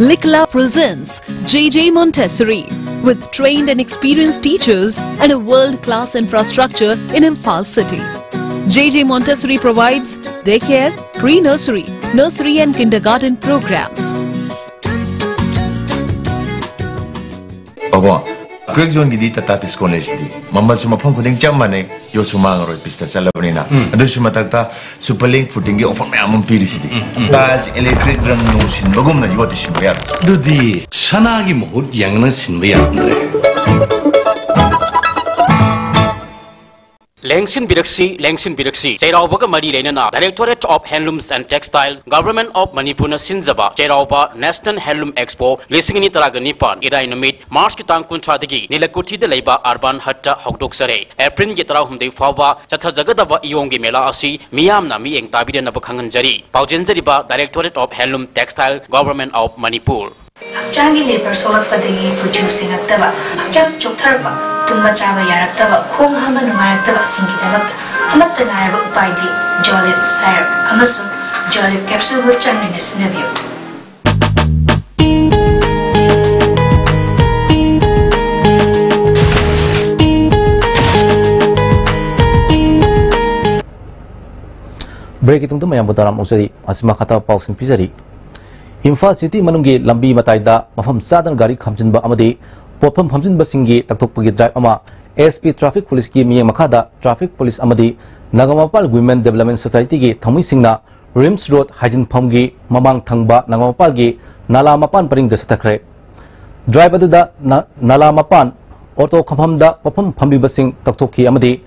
Likla presents J J Montessori, with trained and experienced teachers and a world-class infrastructure in Imphal city. J J Montessori provides daycare, pre-nursery, nursery and kindergarten programs. ꯕꯥꯕꯣ, ꯀ꯭ꯔꯦꯛ ꯖꯣꯟꯒꯤꯗꯤ ꯇꯥꯇꯥ ꯗꯤꯁꯀꯥꯎꯟ ꯂꯩꯁꯤꯗꯤ꯫ ꯃꯃꯜꯁꯨ ꯃꯐꯝ ꯈꯨꯗꯤꯡ ꯆꯞ ꯃꯥꯟꯅꯩ, ꯌꯣꯠꯁꯨ ꯃꯥꯡꯉꯔꯣꯏ, ꯄꯤꯁꯇ ꯆꯠꯂꯕꯅꯤꯅ꯫ ꯎꯝ꯫ ꯑꯗꯨꯁꯨ ꯃꯊꯛꯇ ꯁꯨꯄꯔ ꯂꯤꯡ ꯐꯨꯇꯤꯡꯒꯤ ꯑꯣꯐꯔ ꯃꯌꯥꯝ ꯑꯃ ꯄꯤꯔꯤꯁꯤꯗꯤ꯫ ꯎꯝ, ꯎꯝ꯫ ꯇꯥꯏꯜꯁ, ꯏꯂꯦꯛꯇ꯭ꯔꯤꯛ, ꯔꯪ ꯅꯨꯡ ꯁꯤꯟꯕꯒꯨꯝꯅ ꯌꯣꯠꯇꯤ ꯁꯤꯟꯕ ꯌꯥꯔꯣꯏ꯫ ꯑꯗꯨꯗꯤ ꯁꯅꯥꯒꯤ ꯃꯍꯨꯠ ꯌꯦꯡꯅ ꯁꯤꯟꯕ ꯌꯥꯔꯝꯗ꯭ꯔꯦ꯫ ꯂꯦꯡꯁꯤꯟꯕꯤꯔꯛꯁꯤ, ꯂꯦꯡꯁꯤꯟꯕꯤꯔꯛꯁꯤ꯫ ꯆꯩꯔꯥꯎꯕꯒ ꯃꯔꯤ ꯂꯩꯅꯅ Directorate of Handlooms and Textile, Government of ꯃꯅꯤꯄꯨꯔꯅ ꯁꯤꯟꯖꯕ ꯆꯩꯔꯥꯎꯕ National Handloom Expo ꯂꯤꯁꯤꯡ ꯑꯅꯤ ꯇꯔꯥꯒ ꯅꯤꯄꯥꯟ, ꯏꯔꯥꯏ ꯅꯨꯃꯤꯠ, ꯃꯥꯔꯆꯀꯤ ꯇꯥꯡ ꯀꯨꯟꯊ꯭ꯔꯥꯗꯒꯤ ꯅꯤꯂꯀꯨꯊꯤꯗ ꯂꯩꯕ Urban Hut ꯇ ꯍꯧꯗꯣꯛꯆꯔꯦ꯫ ꯑꯦꯄ꯭ꯔꯤꯜꯒꯤ ꯇꯔꯥꯍꯨꯝꯗꯣꯏ ꯐꯥꯎꯕ ꯆꯠꯊꯖꯒꯗꯕ ꯏꯌꯣꯡꯒꯤ ꯃꯦꯂꯥ ꯑꯁꯤ ꯃꯤꯌꯥꯝꯅ ꯃꯤꯠꯌꯦꯡ ꯇꯥꯕꯤꯗꯅꯕ ꯈꯪꯍꯟꯖꯔꯤ꯫ ꯄꯥꯎꯖꯦꯟꯖꯔꯤꯕ Directorate of Handloom Textile, Government of Manipur. ꯍꯛꯆꯥꯡꯒꯤ ꯂꯦꯕꯔ ꯁꯣꯛꯂꯛꯄꯗꯒꯤ ꯀꯨꯆꯨ ꯁꯦꯡꯉꯛꯇꯕ, ꯍꯛꯆꯥꯡ ꯆꯣꯛꯊꯔꯛꯄ, ꯇꯨꯝꯕ ꯆꯥꯕ ꯌꯥꯔꯛꯇꯕ, ꯈꯣꯡ ꯍꯥꯝꯕ ꯅꯨꯡꯉꯥꯏꯔꯛꯇꯕꯁꯤꯡꯒꯤꯗꯃꯛꯇ ꯑꯃꯠꯇ ꯉꯥꯏꯔꯕ ꯎꯄꯥꯏꯗꯤ ꯖꯣꯂꯤꯞ ꯁꯥꯏꯔꯞ ꯑꯃꯁꯨꯡ ꯖꯣꯂꯤꯞ ꯀꯦꯞꯁꯨꯜꯕꯨ ꯆꯥꯡ ꯅꯥꯏꯅ ꯁꯤꯖꯤꯟꯅꯕꯤꯌꯨ꯫ ꯕ꯭ꯔꯦꯛꯀꯤ ꯇꯨꯡꯗ ꯃꯌꯥꯝꯕꯨ ꯇꯔꯥꯝ ꯑꯣꯛꯆꯔꯤ꯫ ꯑꯁꯤ ꯃꯈꯥ ꯇꯥꯕ ꯄꯥꯎꯁꯤꯡ ꯄꯤꯖꯔꯤ꯫ ꯏꯝꯐꯥꯜ ꯁꯤꯇꯤ ꯃꯅꯨꯡꯒꯤ ꯂꯝꯕꯤ ꯃꯇꯥꯏꯗ ꯃꯐꯝ ꯆꯥꯗꯅ ꯒꯥꯔꯤ ꯈꯥꯝꯖꯤꯟꯕ ꯑꯃꯗꯤ ꯄꯣꯠꯐꯝ ꯐꯝꯖꯤꯟꯕꯁꯤꯡꯒꯤ ꯇꯛꯊꯣꯛꯄꯒꯤ ꯗ꯭ꯔꯥꯏꯕ ꯑꯃ ꯑꯦꯁ ꯄꯤ ꯇ꯭ꯔꯥꯐꯤꯛ ꯄꯨꯂꯤꯁꯀꯤ ꯃꯤꯠꯌꯦꯡ ꯃꯈꯥꯗ ꯇ꯭ꯔꯥꯐꯤꯛ ꯄꯨꯂꯤꯁ ꯑꯃꯗꯤ Nagamapal women development ꯁꯣꯁꯥꯏꯇꯤꯒꯤ ꯊꯧꯃꯤꯁꯤꯡꯅ RIMS road ꯍꯥꯏꯖꯤꯟꯐꯝꯒꯤ ꯃꯃꯥꯡ ꯊꯪꯕ ꯅꯒꯥꯃꯄꯥꯜꯒꯤ ꯅꯥꯂꯥ ꯃꯄꯥꯟ ꯄꯔꯤꯡꯗ ꯆꯠꯊꯈ꯭ꯔꯦ꯫ ꯗ꯭ꯔꯥꯏꯕ ꯑꯗꯨꯗ ꯅ-, ꯅꯥꯂꯥ ꯃꯄꯥꯟ ꯑꯣꯇꯣ ꯈꯝꯐꯝꯗ ꯄꯣꯠꯐꯝ ꯐꯝꯂꯤꯕꯁꯤꯡ ꯇꯛꯊꯣꯛꯈꯤ ꯑꯃꯗꯤ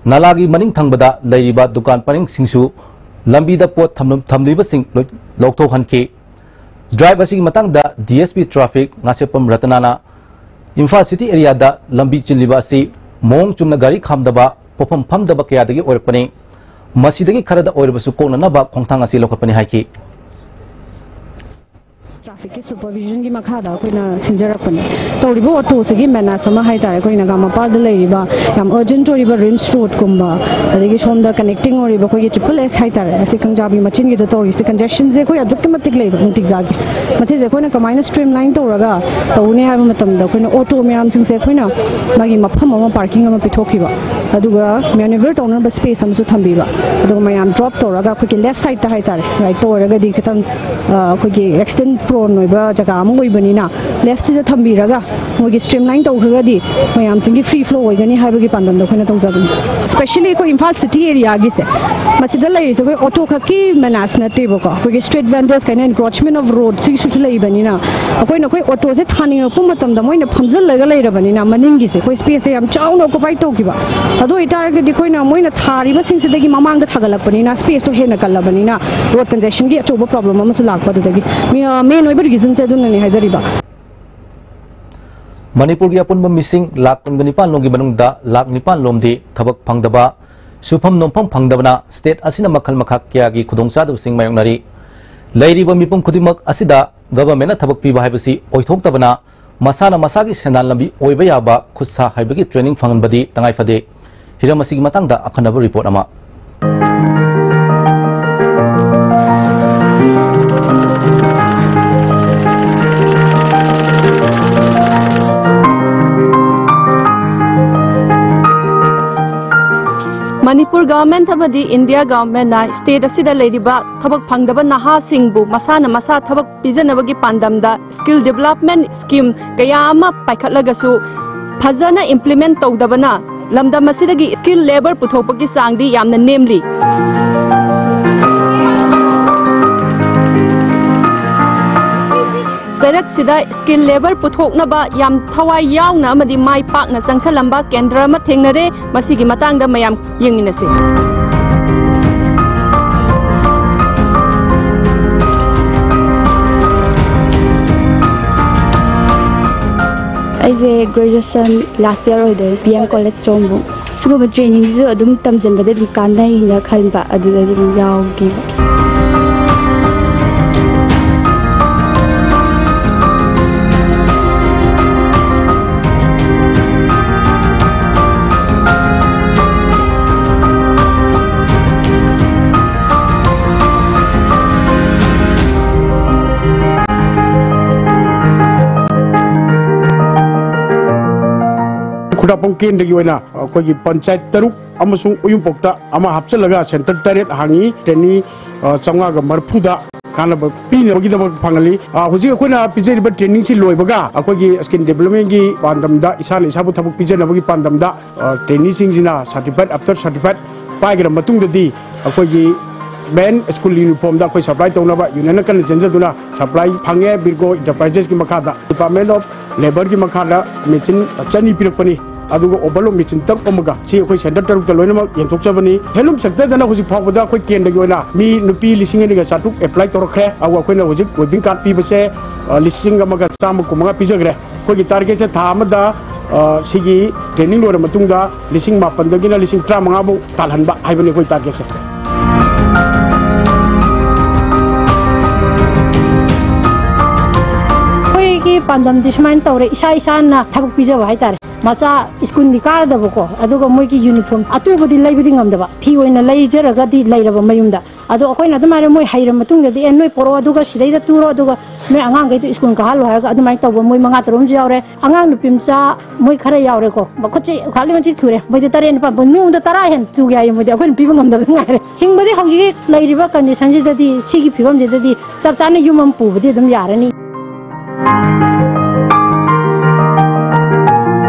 ꯅꯥꯂꯥꯒꯤ ꯃꯅꯤꯡ ꯊꯪꯕꯗ ꯂꯩꯔꯤꯕ ꯗꯨꯀꯥꯟ ꯄꯔꯤꯡꯁꯤꯡꯁꯨ ꯂꯝꯕꯤꯗ ꯄꯣꯠ ꯊꯝꯂꯝ-, ꯊꯝꯂꯤꯕꯁꯤꯡ ꯂꯣꯏ-, ꯂꯧꯊꯣꯛꯍꯟꯈꯤ꯫ ꯗ꯭ꯔꯥꯏꯕ ꯑꯁꯤꯒꯤ ꯃꯇꯥꯡꯗ ꯗꯤ ꯑꯦꯁ ꯄꯤ ꯇ꯭ꯔꯥꯐꯤꯛ ꯉꯥꯁꯦꯞꯄꯝ ꯔꯇꯅꯥꯅ ꯏꯝꯐꯥꯜ ꯁꯤꯇꯤ ꯑꯦꯔꯤꯌꯥꯗ ꯂꯝꯕꯤ ꯆꯤꯜꯂꯤꯕ ꯑꯁꯤ ꯃꯑꯣꯡ ꯆꯨꯝꯅ ꯒꯥꯔꯤ ꯈꯥꯝꯗꯕ, ꯄꯣꯠꯐꯝ ꯐꯝꯗꯕ ꯀꯌꯥꯗꯒꯤ ꯑꯣꯏꯔꯛꯄꯅꯤ꯫ ꯃꯁꯤꯗꯒꯤ ꯈꯔꯗ ꯑꯣꯏꯔꯕꯁꯨ ꯀꯣꯛꯅꯅꯕ ꯈꯣꯡꯊꯥꯡ ꯑꯁꯤ ꯂꯧꯈꯠꯄꯅꯤ ꯍꯥꯏꯈꯤ꯫ ꯇ꯭ꯔꯥꯐꯤꯛꯀꯤ ꯁꯨꯄꯔꯚꯤꯖꯟꯒꯤ ꯃꯈꯥꯗ ꯑꯩꯈꯣꯏꯅ ꯁꯤꯟꯖꯔꯛꯄꯅꯦ꯫ ꯇꯧꯔꯤꯕ ꯑꯣꯇꯣꯁꯤꯒꯤ ꯃꯦꯅꯥꯁ ꯑꯃ ꯍꯥꯏ ꯇꯥꯔꯦ, ꯑꯩꯈꯣꯏ ꯅꯒꯥꯃꯄꯥꯜꯗ ꯂꯩꯔꯤꯕ ꯌꯥꯝ ꯑꯔꯖꯦꯟꯠ ꯑꯣꯏꯔꯤꯕ ꯔꯤꯝꯁ ꯔꯣꯗꯀꯨꯝꯕ, ꯑꯗꯒꯤ ꯁꯣꯝꯗ ꯀꯅꯦꯛꯇꯤꯡ ꯑꯣꯏꯔꯤꯕ ꯑꯩꯈꯣꯏꯒꯤ ꯇ꯭ꯔꯤꯄꯜ ꯑꯦꯁ ꯍꯥꯏ ꯇꯥꯔꯦ, ꯑꯁꯤ ꯀꯪꯖꯥꯕꯤ ꯃꯆꯤꯟꯒꯤꯗ ꯇꯧꯔꯤꯁꯦ, ꯀꯟꯖꯦꯁꯟꯁꯦ ꯑꯩꯈꯣꯏ ꯑꯗꯨꯛꯀꯤ ꯃꯇꯤꯛ ꯂꯩꯕ ꯅꯨꯡꯇꯤꯖꯥꯒꯤ꯫ ꯃꯁꯤꯁꯦ ꯑꯩꯈꯣꯏꯅ ꯀꯃꯥꯏꯅ ꯁ꯭ꯇ꯭ꯔꯤꯝꯂꯥꯏꯟ ꯇꯧꯔꯒ ꯇꯧꯅꯤ ꯍꯥꯏꯕ ꯃꯇꯝꯗ, ꯑꯩꯈꯣꯏꯅ ꯑꯣꯇꯣ ꯃꯌꯥꯝꯁꯤꯡꯁꯦ ꯑꯩꯈꯣꯏꯅ ꯃꯥꯒꯤ ꯃꯐꯝ ꯑꯃ, ꯄꯥꯔꯀꯤꯡ ꯑꯃ ꯄꯤꯊꯣꯛꯈꯤꯕ, ꯑꯗꯨꯒ ꯃꯦꯅꯨꯚꯔ ꯇꯧꯅꯕ ꯁ꯭ꯄꯦꯁ ꯑꯃꯁꯨ ꯊꯝꯕꯤꯕ, ꯑꯗꯨꯒ ꯃꯌꯥꯝ ꯗ꯭ꯔꯣꯞ ꯇꯧꯔꯒ ꯑꯩꯈꯣꯏꯒꯤ ꯂꯦꯐ ꯁꯥꯏꯗꯇ ꯍꯥꯏ ꯇꯥꯔꯦ, ꯔꯥꯏꯠꯇ ꯑꯣꯏꯔꯒꯗꯤ ꯈꯤꯇꯪ, ꯑ, ꯑꯩꯈꯣꯏꯒꯤ ꯑꯦꯛꯁꯤꯗꯦꯟ ꯄ꯭ꯔꯣꯟ ꯑꯣꯏꯕ ꯖꯒꯥ ꯑꯃ ꯑꯣꯏꯕꯅꯤꯅ, ꯂꯦꯐꯁꯤꯗ ꯊꯝꯕꯤꯔꯒ ꯃꯣꯏꯒꯤ ꯁ꯭ꯇ꯭ꯔꯤꯝꯂꯥꯏꯟ ꯇꯧꯈ꯭ꯔꯒꯗꯤ ꯃꯌꯥꯝꯁꯤꯡꯒꯤ ꯐ꯭ꯔꯤ ꯐ꯭ꯂꯣ ꯑꯣꯏꯒꯅꯤ ꯍꯥꯏꯕꯒꯤ ꯄꯥꯟꯗꯝꯗ ꯑꯩꯈꯣꯏꯅ ꯇꯧꯖꯕꯅꯤ꯫ ꯁ꯭ꯄꯦꯁꯦꯜꯂꯤ ꯑꯩꯈꯣꯏ ꯏꯝꯐꯥꯜ ꯁꯤꯇꯤ ꯑꯦꯔꯤꯌꯥꯒꯤꯁꯦ, ꯃꯁꯤꯗ ꯂꯩꯔꯤꯁꯦ ꯑꯩꯈꯣꯏ ꯑꯣꯇꯣ ꯈꯛꯀꯤ ꯃꯦꯅꯥꯁ ꯅꯠꯇꯦꯕꯀꯣ, ꯑꯩꯈꯣꯏꯒꯤ ꯁ꯭ꯇ꯭ꯔꯤꯠ ꯚꯦꯟꯗꯔꯁ ꯀꯥꯏꯅ ꯑꯦꯟꯀ꯭ꯔꯣꯆꯃꯦꯟ ꯑꯣꯐ ꯔꯣꯗ ꯁꯤꯒꯤꯁꯨ ꯂꯩꯕꯅꯤꯅ, ꯑꯩꯈꯣꯏꯅ ꯑꯩꯈꯣꯏ ꯑꯣꯇꯣꯁꯦ ꯊꯥꯅꯤꯡꯉꯛꯄ ꯃꯇꯝꯗ ꯃꯣꯏꯅ ꯐꯝꯖꯤꯜꯂꯒ ꯂꯩꯔꯕꯅꯤꯅ, ꯃꯅꯤꯡꯒꯤꯁꯦ ꯑꯩꯈꯣꯏ ꯁ꯭ꯄꯦꯁꯁꯦ ꯌꯥꯝ ꯆꯥꯎꯅ ꯑꯣꯀꯨꯄꯥꯏ ꯇꯧꯈꯤꯕ꯫ ꯑꯗꯨ ꯑꯣꯏꯇꯥꯔꯒꯗꯤ ꯑꯩꯈꯣꯏꯅ ꯃꯣꯏꯅ ꯊꯥꯔꯤꯕꯁꯤꯡꯁꯤꯗꯒꯤ ꯃꯃꯥꯡꯗ ꯊꯥꯒꯠꯂꯛꯄꯅꯤꯅ, ꯁ꯭ꯄꯦꯁꯇꯣ ꯍꯦꯟꯅ ꯀꯜꯂꯕꯅꯤꯅ, ꯔꯣꯗ ꯀꯟꯖꯦꯁꯟꯒꯤ ꯑꯆꯧꯕ ꯄ꯭ꯔꯣꯕ꯭ꯂꯦꯝ ꯑꯃꯁꯨ ꯂꯥꯛꯄ꯫ ꯑꯗꯨꯗꯒꯤ ꯃꯦꯟ ꯑꯣꯏꯕ ꯔꯤꯖꯟꯁꯦ ꯑꯗꯨꯅꯅꯦ ꯍꯥꯏꯖꯔꯤꯕ꯫ ꯃꯅꯤꯄꯨꯔꯒꯤ ꯑꯄꯨꯟꯕ ꯃꯤꯁꯤꯡ ꯂꯥꯈ ꯀꯨꯟꯒ ꯅꯤꯄꯥꯟ ꯂꯣꯝꯒꯤ ꯃꯅꯨꯡꯗ ꯂꯥꯈ ꯅꯤꯄꯥꯟ ꯂꯣꯝꯗꯤ ꯊꯕꯛ ꯐꯪꯗꯕ, ꯁꯨꯐꯝ ꯅꯣꯝꯐꯝ ꯐꯪꯗꯕꯅ ꯁ꯭ꯇꯦꯠ ꯑꯁꯤꯅ ꯃꯈꯜ ꯃꯈꯥ ꯀꯌꯥꯒꯤ ꯈꯨꯗꯣꯡꯆꯥꯗꯕꯁꯤꯡ ꯃꯥꯌꯣꯛꯅꯔꯤ꯫ ꯂꯩꯔꯤꯕ ꯃꯤꯄꯨꯝ ꯈꯨꯗꯤꯡꯃꯛ ꯑꯁꯤꯗ ꯒꯚꯔꯟꯃꯦꯟꯠꯅ ꯊꯕꯛ ꯄꯤꯕ ꯍꯥꯏꯕꯁꯤ ꯑꯣꯏꯊꯣꯛꯇꯕꯅ ꯃꯁꯥꯅ ꯃꯁꯥꯒꯤ ꯁꯦꯟꯗꯥꯟ ꯂꯝꯕꯤ ꯑꯣꯏꯕ ꯌꯥꯕ ꯈꯨꯠ ꯁꯥ ꯍꯩꯕꯒꯤ ꯇ꯭ꯔꯦꯅꯤꯡ ꯐꯪꯍꯟꯕꯗꯤ ꯇꯉꯥꯏ ꯐꯗꯦ꯫ ꯍꯤꯔꯝ ꯑꯁꯤꯒꯤ ꯃꯇꯥꯡꯗ ꯑꯈꯟꯅꯕ ꯔꯤꯄꯣꯔꯠ ꯑꯃ꯫ ꯃꯅꯤꯄꯨꯔ ꯒꯚꯔꯟꯃꯦꯟꯠ ꯑꯃꯗꯤ ꯏꯟꯗꯤꯌꯥ ꯒꯚꯔꯟꯃꯦꯟꯠꯅ ꯁ꯭ꯇꯦꯠ ꯑꯁꯤꯗ ꯂꯩꯔꯤꯕ ꯊꯕꯛ ꯐꯪꯗꯕ ꯅꯍꯥꯁꯤꯡꯕꯨ ꯃꯁꯥꯅ ꯃꯁꯥ ꯊꯕꯛ ꯄꯤꯖꯅꯕꯒꯤ ꯄꯥꯟꯗꯝꯗ ꯁ꯭ꯀꯤꯜ ꯗꯤꯕ꯭ꯂꯞꯃꯦꯟꯠ ꯁ꯭ꯀꯤꯝ ꯀꯌꯥ ꯑꯃ ꯄꯥꯏꯈꯠꯂꯒꯁꯨ ꯐꯖꯅ ꯏꯝꯄ꯭ꯂꯤꯃꯦꯟꯠ ꯇꯧꯗꯕꯅ ꯂꯝꯗꯝ ꯑꯁꯤꯗꯒꯤ ꯁ꯭ꯀꯤꯜ ꯂꯦꯕꯔ ꯄꯨꯊꯣꯛꯄꯒꯤ ꯆꯥꯡꯗꯤ ꯌꯥꯝꯅ ꯅꯦꯝꯂꯤ꯫ ꯆꯩꯔꯛꯁꯤꯗ ꯁ꯭ꯀꯤꯜ ꯂꯦꯕꯔ ꯄꯨꯊꯣꯛꯅꯕ ꯌꯥꯝ ꯊꯋꯥꯏ ꯌꯥꯎꯅ ꯑꯃꯗꯤ ꯃꯥꯏ ꯄꯥꯛꯅ ꯆꯪꯁꯜꯂꯝꯕ ꯀꯦꯟꯗ꯭ꯔ ꯑꯃ ꯊꯦꯡꯅꯔꯦ꯫ ꯃꯁꯤꯒꯤ ꯃꯇꯥꯡꯗ ꯃꯌꯥꯝ ꯌꯦꯡꯃꯤꯟꯅꯁꯤ꯫ ꯑꯩꯁꯦ ꯒ꯭ꯔꯦꯖꯨꯑꯦꯁꯟ ꯂꯥꯁ ꯏꯌꯥꯔ ꯑꯣꯏꯗꯣꯏꯅꯦ, ꯕꯤ ꯑꯦꯝ ꯀꯣꯂꯦꯖ ꯁꯣꯝꯕꯨꯡ꯫ ꯁꯤꯒꯨꯝꯕ ꯇ꯭ꯔꯦꯅꯤꯡꯁꯤꯁꯨ ꯑꯗꯨꯝ ꯇꯝꯁꯤꯟꯕꯗ ꯑꯗꯨꯝ ꯀꯥꯟꯅꯩꯅ ꯈꯟꯕ, ꯑꯗꯨꯗꯒꯤ ꯑꯗꯨꯝ ꯌꯥꯎꯈꯤꯕ꯫ ꯈꯨꯟꯗ꯭ꯔꯥꯛꯄꯝ ꯀꯦꯟꯗ꯭ꯔꯒꯤ ꯑꯣꯏꯅ ꯑꯩꯈꯣꯏꯒꯤ ꯄꯟꯆꯥꯌꯠ ꯇꯔꯨꯛ ꯑꯃꯁꯨꯡ ꯎꯌꯨꯝꯄꯣꯛꯇ ꯑꯃ ꯍꯥꯞꯆꯤꯜꯂꯒ ꯁꯦꯟꯇꯔ ꯇꯔꯦꯠ ꯍꯥꯡꯉꯤ꯫ ꯇ꯭ꯔꯦꯅꯤ, ꯑ, ꯆꯥꯝꯃꯉꯥꯒ ꯃꯔꯤꯐꯨꯗ ꯀꯥꯟꯅꯕ ꯄꯤꯅꯕꯒꯤꯗꯃꯛ ꯐꯪꯍꯜꯂꯤ꯫ ꯑ, ꯍꯧꯖꯤꯛ ꯑꯩꯈꯣꯏꯅ ꯄꯤꯖꯔꯤꯕ trainingꯁꯤ ꯂꯣꯏꯕꯒ ꯑꯩꯈꯣꯏꯒꯤ skill developmentꯀꯤ ꯄꯥꯟꯗꯝꯗ, ꯏꯁꯥꯅ ꯏꯁꯥꯕꯨ ꯊꯕꯛ ꯄꯤꯖꯅꯕꯒꯤ ꯄꯥꯟꯗꯝꯗ, ꯑ, traineeꯁꯤꯡꯁꯤꯅ certificate after certificate ꯄꯥꯏꯈ꯭ꯔ ꯃꯇꯨꯡꯗꯗꯤ ꯑꯩꯈꯣꯏꯒꯤ main school uniformꯗ ꯑꯩꯈꯣꯏ supply ꯇꯧꯅꯕ unionꯅ ꯀꯟꯅ ꯆꯦꯟꯖꯗꯨꯅ supply ꯐꯪꯉꯦ꯫ Virgo Enterprisesꯀꯤ ꯃꯈꯥꯗ, Department of Labourꯒꯤ ꯃꯈꯥꯗ machine ꯆꯅꯤ ꯄꯤꯔꯛꯄꯅꯤ꯫ ꯑꯗꯨꯒ overlock machine ꯇꯔꯨꯛ ꯑꯃꯒ, ꯁꯤ ꯑꯩꯈꯣꯏ centre ꯇꯔꯨꯛꯇ ꯂꯣꯏꯅꯃꯛ ꯌꯦꯟꯊꯣꯛꯆꯕꯅꯤ꯫ Handloom sectorꯗꯅ ꯍꯧꯖꯤꯛ ꯐꯥꯎꯕꯗ ꯑꯩꯈꯣꯏ ꯀꯦꯟꯗ꯭ꯔꯒꯤ ꯑꯣꯏꯅ ꯃꯤ ꯅꯨꯄꯤ ꯂꯤꯁꯤꯡ ꯑꯅꯤꯒ ꯆꯥꯇ꯭ꯔꯨꯛ apply ꯇꯧꯔꯛꯈ꯭ꯔꯦ꯫ ꯑꯗꯨꯒ ꯑꯩꯈꯣꯏꯅ ꯍꯧꯖꯤꯛ weaving card ꯄꯤꯕꯁꯦ, ꯑ, ꯂꯤꯁꯤꯡ ꯑꯃꯒ ꯆꯥꯝꯃ ꯀꯨꯟꯃꯉꯥ ꯄꯤꯖꯈ꯭ꯔꯦ꯫ ꯑꯩꯈꯣꯏꯒꯤ targetꯁꯦ ꯊꯥ ꯑꯃꯗ, ꯑ, ꯁꯤꯒꯤ training ꯂꯣꯏꯔ ꯃꯇꯨꯡꯗ ꯂꯤꯁꯤꯡ ꯃꯥꯄꯟꯗꯒꯤꯅ ꯂꯤꯁꯤꯡ ꯇꯔꯥꯃꯉꯥ ꯐꯥꯎ ꯇꯥꯜꯍꯟꯕ ꯍꯥꯏꯕꯅꯤ ꯑꯩꯈꯣꯏ targetꯁꯦ꯫ ꯑꯩꯈꯣꯏꯒꯤ ꯄꯥꯟꯗꯝꯗꯤ ꯁꯨꯃꯥꯏꯅ ꯇꯧꯔꯦ, ꯏꯁꯥ ꯏꯁꯥꯅ ꯊꯕꯛ ꯄꯤꯖꯕ ꯍꯥꯏꯇꯥꯔꯦ꯫ ꯃꯆꯥ ꯁ꯭ꯀꯨꯜꯗꯤ ꯀꯥꯔꯗꯕꯀꯣ, ꯑꯗꯨꯒ ꯃꯣꯏꯒꯤ uniform ꯑꯇꯨꯕꯗꯤ ꯂꯩꯕꯗꯤ ꯉꯝꯗꯕ, ꯐꯤ ꯑꯣꯏꯅ ꯂꯩꯖꯔꯒꯗꯤ ꯂꯩꯔꯕ ꯃꯌꯨꯝꯗ꯫ ꯑꯗꯣ ꯑꯩꯈꯣꯏꯅ ꯑꯗꯨꯃꯥꯏꯅ ꯃꯣꯏ ꯍꯩꯔ ꯃꯇꯨꯡꯗꯗꯤ, "ꯑꯦ, ꯅꯣꯏ ꯄꯣꯔꯛꯑꯣ, ꯑꯗꯨꯒ ꯁꯤꯗꯩꯗ ꯇꯨꯔꯣ, ꯑꯗꯨꯒ ꯅꯣꯏ ꯑꯉꯥꯡꯈꯩꯗꯣ ꯁ꯭ꯀꯨꯜ ꯀꯥꯍꯜꯂꯣ" ꯍꯥꯏꯔꯒ ꯑꯗꯨꯃꯥꯏꯅ ꯇꯧꯕ ꯃꯣꯏ ꯃꯉꯥ ꯇꯔꯨꯛ ꯑꯃꯁꯨ ꯌꯥꯎꯔꯦ꯫ ꯑꯉꯥꯡ ꯅꯨꯄꯤ ꯃꯆꯥ ꯃꯣꯏ ꯈꯔ ꯌꯥꯎꯔꯦꯀꯣ, ꯃꯈꯨꯠꯁꯦ ꯈ꯭ꯋꯥꯏꯗꯒꯤ ꯃꯇꯤꯛ ꯊꯨꯔꯦ, ꯃꯣꯏꯗꯤ ꯇꯔꯦꯠ ꯅꯤꯄꯥꯜ ꯐꯥꯎ ꯅꯣꯡꯃꯗ ꯇꯔꯥ ꯍꯦꯟꯅ ꯇꯨꯒꯦ ꯍꯥꯏꯌꯦ꯫ ꯃꯣꯏꯗꯤ ꯑꯩꯈꯣꯏꯅ ꯄꯤꯕ ꯉꯝꯗꯕꯗ ꯉꯥꯏꯔꯦ꯫ ꯍꯤꯡꯕꯗꯤ ꯍꯧꯖꯤꯛ ꯂꯩꯔꯤꯕ conditionꯁꯤꯗꯗꯤ, ꯁꯤꯒꯤ ꯐꯤꯕꯝꯁꯤꯗꯗꯤ ꯆꯞ ꯆꯥꯅ ꯌꯨꯝ ꯑꯃ ꯄꯨꯕꯗꯤ ꯑꯗꯨꯝ ꯌꯥꯔꯅꯤ꯫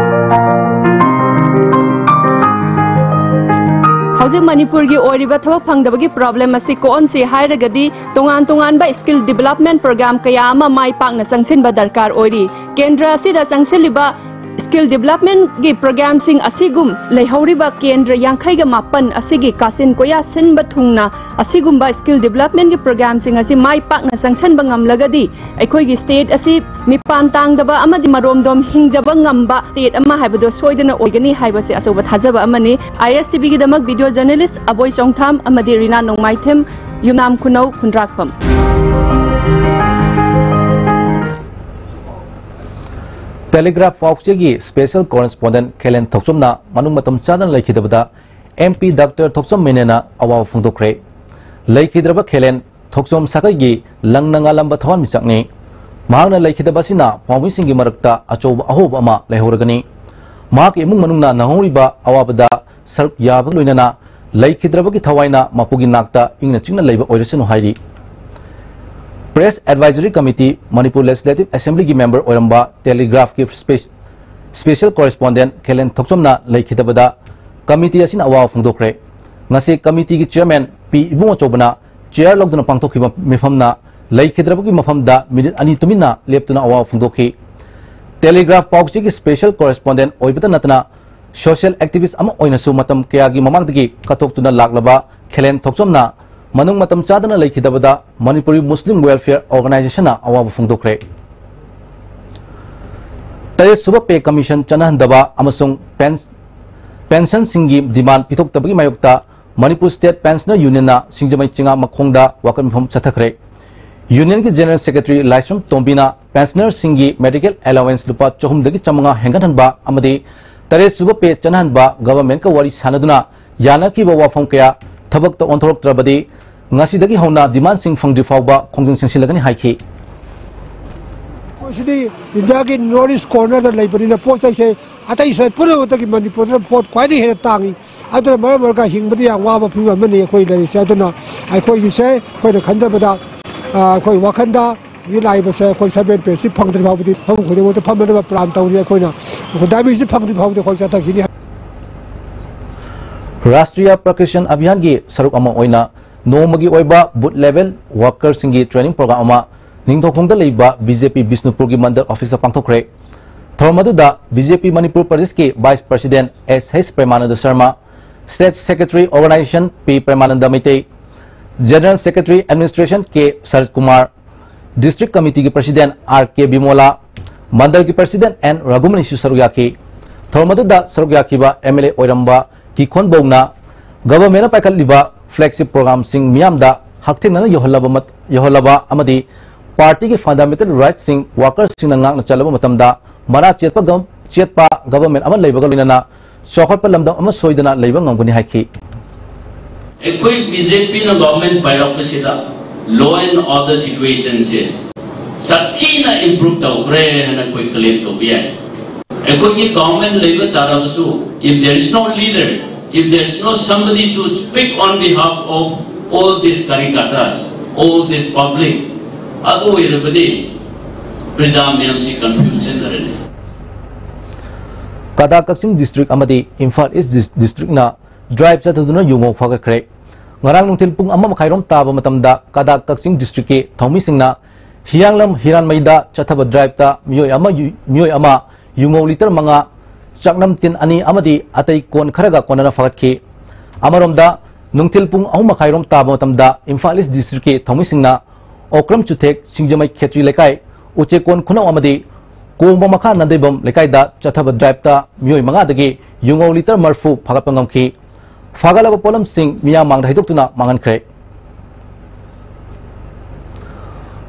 ꯍꯧꯖꯤꯛ ꯃꯅꯤꯄꯨꯔꯒꯤ ꯑꯣꯏꯔꯤꯕ ꯊꯕꯛ ꯐꯪꯗꯕꯒꯤ problem ꯑꯁꯤ ꯀꯣꯛꯍꯟꯁꯤ ꯍꯥꯏꯔꯒꯗꯤ, ꯇꯣꯉꯥꯟ ꯇꯣꯉꯥꯟꯕ skill development program ꯀꯌꯥ ꯑꯃ ꯃꯥꯏ ꯄꯥꯛꯅ ꯆꯪꯁꯤꯟꯕ ꯗꯔꯀꯥꯔ ꯑꯣꯏꯔꯤ꯫ ꯀꯦꯟꯗ꯭ꯔ ꯑꯁꯤꯗ ꯆꯪꯁꯤꯜꯂꯤꯕ skill developmentꯀꯤ programꯁꯤꯡ ꯑꯁꯤꯒꯨꯝ ꯂꯩꯍꯧꯔꯤꯕ ꯀꯦꯟꯗ꯭ꯔ ꯌꯥꯡꯈꯩꯒ ꯃꯥꯄꯟ ꯑꯁꯤꯒꯤ ꯀꯥꯆꯤꯟ ꯀꯣꯌꯥ ꯁꯤꯟꯕ ꯊꯨꯡꯅ ꯑꯁꯤꯒꯨꯝꯕ skill developmentꯀꯤ programꯁꯤꯡ ꯑꯁꯤ ꯃꯥꯏ ꯄꯥꯛꯅ ꯆꯪꯁꯤꯟꯕ ꯉꯝꯂꯒꯗꯤ, ꯑꯩꯈꯣꯏꯒꯤ state ꯑꯁꯤ ꯃꯤꯄꯥꯟ ꯇꯥꯡꯗꯕ ꯑꯃꯗꯤ ꯃꯔꯣꯝꯗꯣꯝ ꯍꯤꯡꯖꯕ ꯉꯝꯕ state ꯑꯃ ꯍꯥꯏꯕꯗꯣ ꯁꯣꯏꯗꯅ ꯑꯣꯏꯒꯅꯤ ꯍꯥꯏꯕꯁꯦ ꯑꯆꯧꯕ ꯊꯥꯖꯕ ꯑꯃꯅꯤ꯫ ISTVꯒꯤꯗꯃꯛ video journalist ꯑꯕꯣꯏ ꯆꯣꯡꯊꯥꯝ ꯑꯃꯗꯤ ꯔꯤꯅꯥ ꯅꯣꯡꯃꯥꯏꯊꯦꯝ, ꯌꯨꯝꯅꯥꯝ ꯈꯨꯅꯧ, ꯈꯨꯟꯗ꯭ꯔꯥꯛꯄꯝ꯫ Telegraph ꯄꯥꯎꯆꯦꯒꯤ special correspondent ꯈꯦꯂꯦꯟ ꯊꯣꯛꯆꯣꯝꯅ ꯃꯅꯨꯡ ꯃꯇꯝ ꯆꯥꯗꯅ ꯂꯩꯈꯤꯗꯕꯗ MP Doctor ꯊꯣꯛꯆꯣꯝ ꯃꯦꯅꯦꯅ ꯑꯋꯥꯕ ꯐꯣꯡꯗꯣꯛꯈ꯭ꯔꯦ꯫ ꯂꯩꯈꯤꯗ꯭ꯔꯕ ꯈꯦꯂꯦꯟ ꯊꯣꯛꯆꯣꯝ ꯁꯥꯒꯩꯒꯤ ꯂꯪꯅ ꯉꯥꯜꯂꯝꯕ ꯊꯋꯥꯟꯃꯤꯆꯥꯛꯅꯤ꯫ ꯃꯍꯥꯛꯅ ꯂꯩꯈꯤꯗꯕ ꯑꯁꯤꯅ ꯄꯥꯎꯃꯤꯁꯤꯡꯒꯤ ꯃꯔꯛꯇ ꯑꯆꯧꯕ ꯑꯍꯣꯕ ꯑꯃ ꯂꯩꯍꯧꯔꯒꯅꯤ꯫ ꯃꯍꯥꯛꯀꯤ ꯏꯃꯨꯡ ꯃꯅꯨꯡꯅ ꯅꯪꯍꯧꯔꯤꯕ ꯑꯋꯥꯕꯗ ꯁꯔꯨꯛ ꯌꯥꯕꯒ ꯂꯣꯏꯅꯅ ꯂꯩꯈꯤꯗ꯭ꯔꯕꯒꯤ ꯊꯋꯥꯏꯅ ꯃꯄꯨꯒꯤ ꯅꯥꯛꯇ ꯏꯪꯅ ꯆꯤꯛꯅ ꯂꯩꯕ ꯑꯣꯏꯔꯁꯅꯨ ꯍꯥꯏꯔꯤ꯫ Press Advisory Committee, Manipur Legislative Assembly ꯒꯤ member ꯑꯣꯏꯔꯝꯕ Telegraph ꯀꯤ special correspondent ꯈꯦꯂꯦꯟ ꯊꯣꯛꯆꯣꯝꯅ ꯂꯩꯈꯤꯗꯕꯗ committee ꯑꯁꯤꯅ ꯑꯋꯥꯕ ꯐꯣꯡꯗꯣꯛꯈ꯭ꯔꯦ꯫ ꯉꯁꯤ committee ꯒꯤ chairman ꯄꯤ ꯏꯕꯨꯡꯉꯣꯆꯧꯕꯅ chair ꯂꯧꯗꯨꯅ ꯄꯥꯡꯊꯣꯛꯈꯤꯕ ꯃꯤꯐꯝꯅ ꯂꯩꯈꯤꯗ꯭ꯔꯕꯒꯤ ꯃꯐꯝꯗ minute ꯑꯅꯤ ꯇꯨꯃꯤꯟꯅ ꯂꯦꯞꯇꯨꯅ ꯑꯋꯥꯕ ꯐꯣꯡꯗꯣꯛꯈꯤ꯫ Telegraph ꯄꯥꯎꯆꯦꯒꯤ special correspondent ꯑꯣꯏꯕꯇ ꯅꯠꯇꯅ social activist ꯑꯃ ꯑꯣꯏꯅꯁꯨ ꯃꯇꯝ ꯀꯌꯥꯒꯤ ꯃꯃꯥꯡꯗꯒꯤ ꯀꯠꯊꯣꯛꯇꯨꯅ ꯂꯥꯛꯂꯕ ꯈꯦꯂꯦꯟ ꯊꯣꯛꯆꯣꯝꯅ ꯃꯅꯨꯡ ꯃꯇꯝ ꯆꯥꯗꯅ ꯂꯩꯈꯤꯗꯕꯗ Manipuri Muslim Welfare Organization ꯅ ꯑꯋꯥꯕ ꯐꯣꯡꯗꯣꯛꯈ꯭ꯔꯦ꯫ ꯇꯔꯦꯠ ꯁꯨꯕ pay commission ꯆꯠꯅꯍꯟꯗꯕ ꯑꯃꯁꯨꯡ ꯄꯦꯟ-, pension ꯁꯤꯡꯒꯤ demand ꯄꯤꯊꯣꯛꯇꯕꯒꯤ ꯃꯥꯌꯣꯛꯇ Manipur State Pensioner Union ꯅ ꯁꯤꯡꯖꯃꯩ ꯆꯤꯉꯥ ꯃꯈꯣꯡꯗ ꯋꯥꯀꯠ ꯃꯤꯐꯝ ꯆꯠꯊꯈ꯭ꯔꯦ꯫ Union ꯒꯤ General Secretary ꯂꯥꯏꯁ꯭ꯔꯝ ꯇꯣꯝꯕꯤꯅ pensioner ꯁꯤꯡꯒꯤ medical allowance ꯂꯨꯄꯥ ꯆꯍꯨꯝꯗꯒꯤ ꯆꯥꯃꯉꯥ ꯍꯦꯟꯒꯠꯍꯟꯕ ꯑꯃꯗꯤ ꯇꯔꯦꯠ ꯁꯨꯕ pay ꯆꯠꯅꯍꯟꯕ government ꯀ ꯋꯥꯔꯤ ꯁꯥꯟꯅꯗꯨꯅ ꯌꯥꯅꯈꯤꯕ ꯋꯥꯐꯝ ꯀꯌꯥ ꯊꯕꯛꯇ ꯑꯣꯟꯊꯣꯔꯛꯇ꯭ꯔꯕꯗꯤ ꯉꯁꯤꯗꯒꯤ ꯍꯧꯅ demand ꯁꯤꯡ ꯐꯪꯗ꯭ꯔꯤ ꯐꯥꯎꯕ ꯈꯣꯡꯖꯪ ꯆꯪꯁꯤꯜꯂꯒꯅꯤ ꯍꯥꯏꯈꯤ꯫ ꯃꯁꯤꯗꯤ ꯏꯟꯗꯤꯌꯥꯒꯤ North East corner ꯗ ꯂꯩꯕꯅꯤꯅ ꯄꯣꯠ ꯆꯩꯁꯦ ꯑꯇꯩ state ꯄꯨꯝꯅꯃꯛꯇꯒꯤ ꯃꯅꯤꯄꯨꯔꯗ ꯄꯣꯠ ꯈ꯭ꯋꯥꯏꯗꯒꯤ ꯍꯦꯟꯅ ꯇꯥꯡꯉꯤ꯫ ꯑꯗꯨꯅ ꯃꯔꯝ ꯑꯣꯏꯔꯒ ꯍꯤꯡꯕꯗ ꯌꯥꯝ ꯋꯥꯕ ꯐꯤꯕꯝ ꯑꯃꯅꯤ ꯑꯩꯈꯣꯏ ꯂꯩꯔꯤꯁꯦ꯫ ꯑꯗꯨꯅ ꯑꯩꯈꯣꯏꯒꯤꯁꯦ ꯑꯩꯈꯣꯏꯅ ꯈꯟꯖꯕꯗ, ꯑ, ꯑꯩꯈꯣꯏ ꯋꯥꯈꯜꯗ ꯍꯧꯖꯤꯛ ꯂꯥꯛꯏꯕꯁꯦ ꯑꯩꯈꯣꯏ seven pay ꯁꯤ ꯐꯪꯗ꯭ꯔꯤ ꯐꯥꯎꯕꯗꯤ ꯃꯐꯝ ꯈꯨꯗꯤꯡꯃꯛꯇ ꯐꯝꯅꯅꯕ plan ꯇꯧꯔꯤ꯫ ꯑꯩꯈꯣꯏꯅ ꯑꯩꯈꯣꯏ ꯗꯥꯏꯃꯤꯁꯤ ꯐꯪꯗ꯭ꯔꯤ ꯐꯥꯎꯕꯗꯤ ꯑꯩꯈꯣꯏ ꯆꯠꯊꯈꯤꯅꯤ꯫ ꯔꯥꯁꯇ꯭ꯔꯤꯌꯥ ꯄ꯭ꯔꯀ꯭ꯔꯤꯁꯟ ꯑꯚꯤꯌꯥꯟꯒꯤ ꯁꯔꯨꯛ ꯑꯃ ꯑꯣꯏꯅ ꯅꯣꯡꯃꯒꯤ ꯑꯣꯏꯕ booth level worker ꯁꯤꯡꯒꯤ training program ꯑꯃ ꯅꯤꯡꯊꯧꯈꯣꯡꯗ ꯂꯩꯕ B J P ꯕꯤꯁꯅꯨꯄꯨꯔꯒꯤ mandal office ꯇ ꯄꯥꯡꯊꯣꯛꯈ꯭ꯔꯦ꯫ ꯊꯧꯔꯝ ꯑꯗꯨꯗ B J P ꯃꯅꯤꯄꯨꯔ ꯄ꯭ꯔꯗꯦꯁꯀꯤ Vice President S H Premananda Sharma, State Secretary Organization P Premananda Meitei, General Secretary Administration K Sarat Kumar, District Committee ꯒꯤ President R K Bimola, mandal ꯒꯤ President ꯑꯦꯟ ꯔꯘꯨꯃꯅꯤꯁꯨ ꯁꯔꯨꯛ ꯌꯥꯈꯤ꯫ ꯊꯧꯔꯝ ꯑꯗꯨꯗ ꯁꯔꯨꯛ ꯌꯥꯈꯤꯕ M L A ꯑꯣꯏꯔꯝꯕ ꯀꯤꯈꯣꯟꯕꯧꯅ government ꯅ ꯄꯥꯏꯈꯠꯂꯤꯕ flagship program ꯁꯤꯡ ꯃꯤꯌꯥꯝꯗ ꯍꯛꯊꯦꯡꯅꯅ ꯌꯧꯍꯜꯂꯕ ꯃꯠ-, ꯌꯧꯍꯜꯂꯕ ꯑꯃꯗꯤ party ꯒꯤ fundamental rights ꯁꯤꯡ worker ꯁꯤꯡꯅ ꯉꯥꯛꯅ ꯆꯠꯂꯕ ꯃꯇꯝꯗ ꯃꯔꯥ ꯆꯦꯠꯄ ꯒꯝ-, ꯆꯦꯠꯄ government ꯑꯃ ꯂꯩꯕꯒ ꯂꯣꯏꯅꯅ ꯆꯥꯎꯈꯠꯄ ꯂꯝꯗꯝ ꯑꯃ ꯁꯣꯏꯗꯅ ꯂꯩꯕ ꯉꯝꯒꯅꯤ ꯍꯥꯏꯈꯤ꯫ ꯑꯩꯈꯣꯏ B J P ꯅ government ꯄꯥꯏꯔꯛꯄꯁꯤꯗ law and order situation ꯁꯦ ꯁꯥꯊꯤꯅ improve ꯇꯧꯈ꯭ꯔꯦ ꯍꯥꯏꯅ ꯑꯩꯈꯣꯏ claim ꯇꯧꯕ ꯌꯥꯏ꯫ ꯑꯩꯈꯣꯏꯒꯤ government ꯂꯩꯕ ꯇꯥꯔꯕꯁꯨ, if there is no leader, if there is no somebody to speak on behalf of all these Karyakartas, all this public, ꯑꯗꯨ ꯑꯣꯏꯔꯕꯗꯤ ꯄ꯭ꯔꯖꯥ ꯃꯌꯥꯝꯁꯤ ꯀꯟꯐ꯭ꯌꯨꯁ ꯆꯠꯅꯔꯅꯤ꯫ ꯀꯗꯥꯛ ꯀꯛꯆꯤꯡ ꯗꯤꯁꯇ꯭ꯔꯤꯛ ꯑꯃꯗꯤ ꯏꯝꯐꯥꯜ ꯏꯁ ꯗꯤꯁ-, ꯗꯤꯁꯇ꯭ꯔꯤꯛꯅ ꯗ꯭ꯔꯥꯏꯚ ꯆꯠꯊꯗꯨꯅ ꯌꯨꯉꯧ ꯐꯥꯒꯠꯈ꯭ꯔꯦ꯫ ꯉꯔꯥꯡ ꯅꯨꯡꯊꯤꯜ ꯄꯨꯡ ꯑꯃ ꯃꯈꯥꯏꯔꯣꯝ ꯇꯥꯕ ꯃꯇꯝꯗ ꯀꯗꯥꯛ ꯀꯛꯆꯤꯡ ꯗꯤꯁꯇ꯭ꯔꯤꯛꯀꯤ ꯊꯧꯃꯤꯁꯤꯡꯅ ꯍꯤꯌꯥꯡꯂꯝ ꯍꯤꯔꯥꯟꯃꯩꯗ ꯆꯠꯊꯕ ꯗ꯭ꯔꯥꯏꯚꯇ ꯃꯤꯑꯣꯏ ꯑꯃ ꯌꯨ-, ꯃꯤꯑꯣꯏ ꯑꯃ ꯌꯨꯉꯧ ꯂꯤꯇꯔ ꯃꯉꯥ, ꯆꯥꯛꯅꯝ ꯇꯤꯟ ꯑꯅꯤ ꯑꯃꯗꯤ ꯑꯇꯩ ꯀꯣꯟ ꯈꯔꯒ ꯀꯣꯟꯅꯅ ꯐꯥꯒꯠꯈꯤ꯫ ꯑꯃꯔꯣꯝꯗ, ꯅꯨꯡꯊꯤꯜ ꯄꯨꯡ ꯑꯍꯨꯝ ꯃꯈꯥꯏꯔꯣꯝ ꯇꯥꯕ ꯃꯇꯝꯗ ꯏꯝꯐꯥꯜ ꯏꯁ ꯗꯤꯁꯇ꯭ꯔꯤꯛꯀꯤ ꯊꯧꯃꯤꯁꯤꯡꯅ ꯑꯣꯀ꯭ꯔꯝ ꯆꯨꯊꯦꯛ, ꯁꯤꯡꯖꯃꯩ ꯈꯦꯇ꯭ꯔꯤ ꯂꯩꯀꯥꯏ, ꯎꯆꯦꯛꯀꯣꯟ ꯈꯨꯅꯧ ꯑꯃꯗꯤ ꯀꯣꯡꯕ ꯃꯈꯥ ꯅꯟꯗꯩꯕꯝ ꯂꯩꯀꯥꯏꯗ ꯆꯠꯊꯕ ꯗ꯭ꯔꯥꯏꯚꯇ ꯃꯤꯑꯣꯏ ꯃꯉꯥꯗꯒꯤ ꯌꯨꯉꯧ ꯂꯤꯇꯔ ꯃꯔꯤꯐꯨ ꯐꯥꯒꯠꯄ ꯉꯝꯈꯤ꯫ ꯐꯥꯒꯠꯂꯕ ꯄꯣꯠꯂꯝꯁꯤꯡ ꯃꯤꯌꯥꯝ ꯃꯥꯡꯗ ꯍꯩꯗꯣꯛꯇꯨꯅ ꯃꯥꯡꯍꯟꯈ꯭ꯔꯦ꯫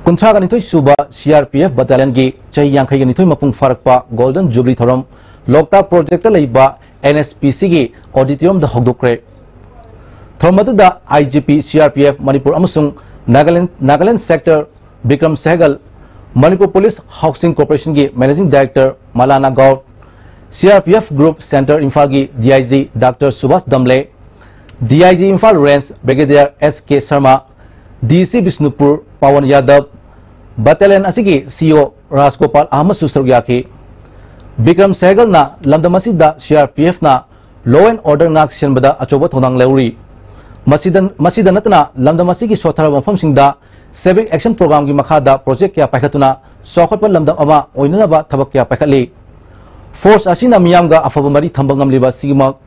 ꯀꯨꯟꯊ꯭ꯔꯥꯒ ꯅꯤꯊꯣꯏ ꯁꯨꯕ ꯁꯤ ꯑꯥꯔ ꯄꯤ ꯑꯦꯐ ꯕꯠꯇꯥꯂꯤꯌꯟꯒꯤ ꯆꯍꯤ ꯌꯥꯡꯈꯩꯒ ꯅꯤꯊꯣꯏ ꯃꯄꯨꯡ ꯐꯥꯔꯛꯄ ꯒꯣꯜꯗꯟ ꯖꯨꯕꯤꯂꯤ ꯊꯧꯔꯝ ꯂꯣꯛꯇꯥꯛ ꯄ꯭ꯔꯣꯖꯦꯛꯇ ꯂꯩꯕ ꯑꯦꯟ ꯑꯦꯁ ꯄꯤ ꯁꯤꯒꯤ ꯑꯣꯗꯤꯇꯣꯔꯤꯌꯝꯗ ꯍꯧꯗꯣꯛꯈ꯭ꯔꯦ꯫ ꯊꯧꯔꯝ ꯑꯗꯨꯗ ꯑꯥꯏ ꯖꯤ ꯄꯤ ꯁꯤ ꯑꯥꯔ ꯄꯤ ꯑꯦꯐ ꯃꯅꯤꯄꯨꯔ ꯑꯃꯁꯨꯡ Nagaland, Nagaland sector Bikram Sehgal, Manipur police housing ꯀꯣꯔꯄꯣꯔꯦꯁꯟꯒꯤ ꯃꯦꯅꯦꯖꯤꯡ ꯗꯥꯏꯔꯦꯛꯇꯔ ꯃꯂꯥꯅꯥ Gaur, C R P F group centre ꯏꯝꯐꯥꯜꯒꯤ ꯗꯤ ꯑꯥꯏ ꯖꯤ ꯗꯥꯛꯇꯔ ꯁꯨꯕꯥꯁ Damle, D I G Imphal range brigadier S K Sharma, D C Bishnupur Pawan ꯌꯥꯗꯕ, ꯕꯠꯇꯥꯂꯤꯌꯟ ꯑꯁꯤꯒꯤ ꯁꯤ ꯏ ꯑꯣ ꯔꯥꯖꯒꯣꯄꯥꯜ ꯑꯍꯃꯗꯁꯨ ꯁꯔꯨꯛ ꯌꯥꯈꯤ꯫ ꯕꯤꯀ꯭ꯔꯝ ꯁꯦꯍꯒꯜꯅ ꯂꯝꯗꯝ ꯑꯁꯤꯗ ꯁꯤ ꯑꯥꯔ ꯄꯤ ꯑꯦꯐꯅ law and order ꯉꯥꯛ ꯁꯦꯟꯕꯗ ꯑꯆꯧꯕ ꯊꯧꯗꯥꯡ ꯂꯧꯔꯤ꯫ ꯃꯁꯤꯗ, ꯃꯁꯤꯗ ꯅꯠꯇꯅ ꯂꯝꯗꯝ ꯑꯁꯤꯒꯤ ꯁꯣꯠꯊꯔꯕ ꯃꯐꯝꯁꯤꯡꯗ civic action programꯒꯤ ꯃꯈꯥꯗ ꯄ꯭ꯔꯣꯖꯦꯛ ꯀꯌꯥ ꯄꯥꯏꯈꯠꯇꯨꯅ ꯆꯥꯎꯈꯠꯄ ꯂꯝꯗꯝ ꯑꯃ ꯑꯣꯏꯅꯅꯕ ꯊꯕꯛ ꯀꯌꯥ ꯄꯥꯏꯈꯠꯂꯤ꯫ ꯐꯣꯔꯁ ꯑꯁꯤꯅ ꯃꯤꯌꯥꯝꯒ ꯑꯐꯕ ꯃꯔꯤ ꯊꯝꯕ ꯉꯝꯂꯤꯕ ꯑꯁꯤꯒꯤꯃꯛ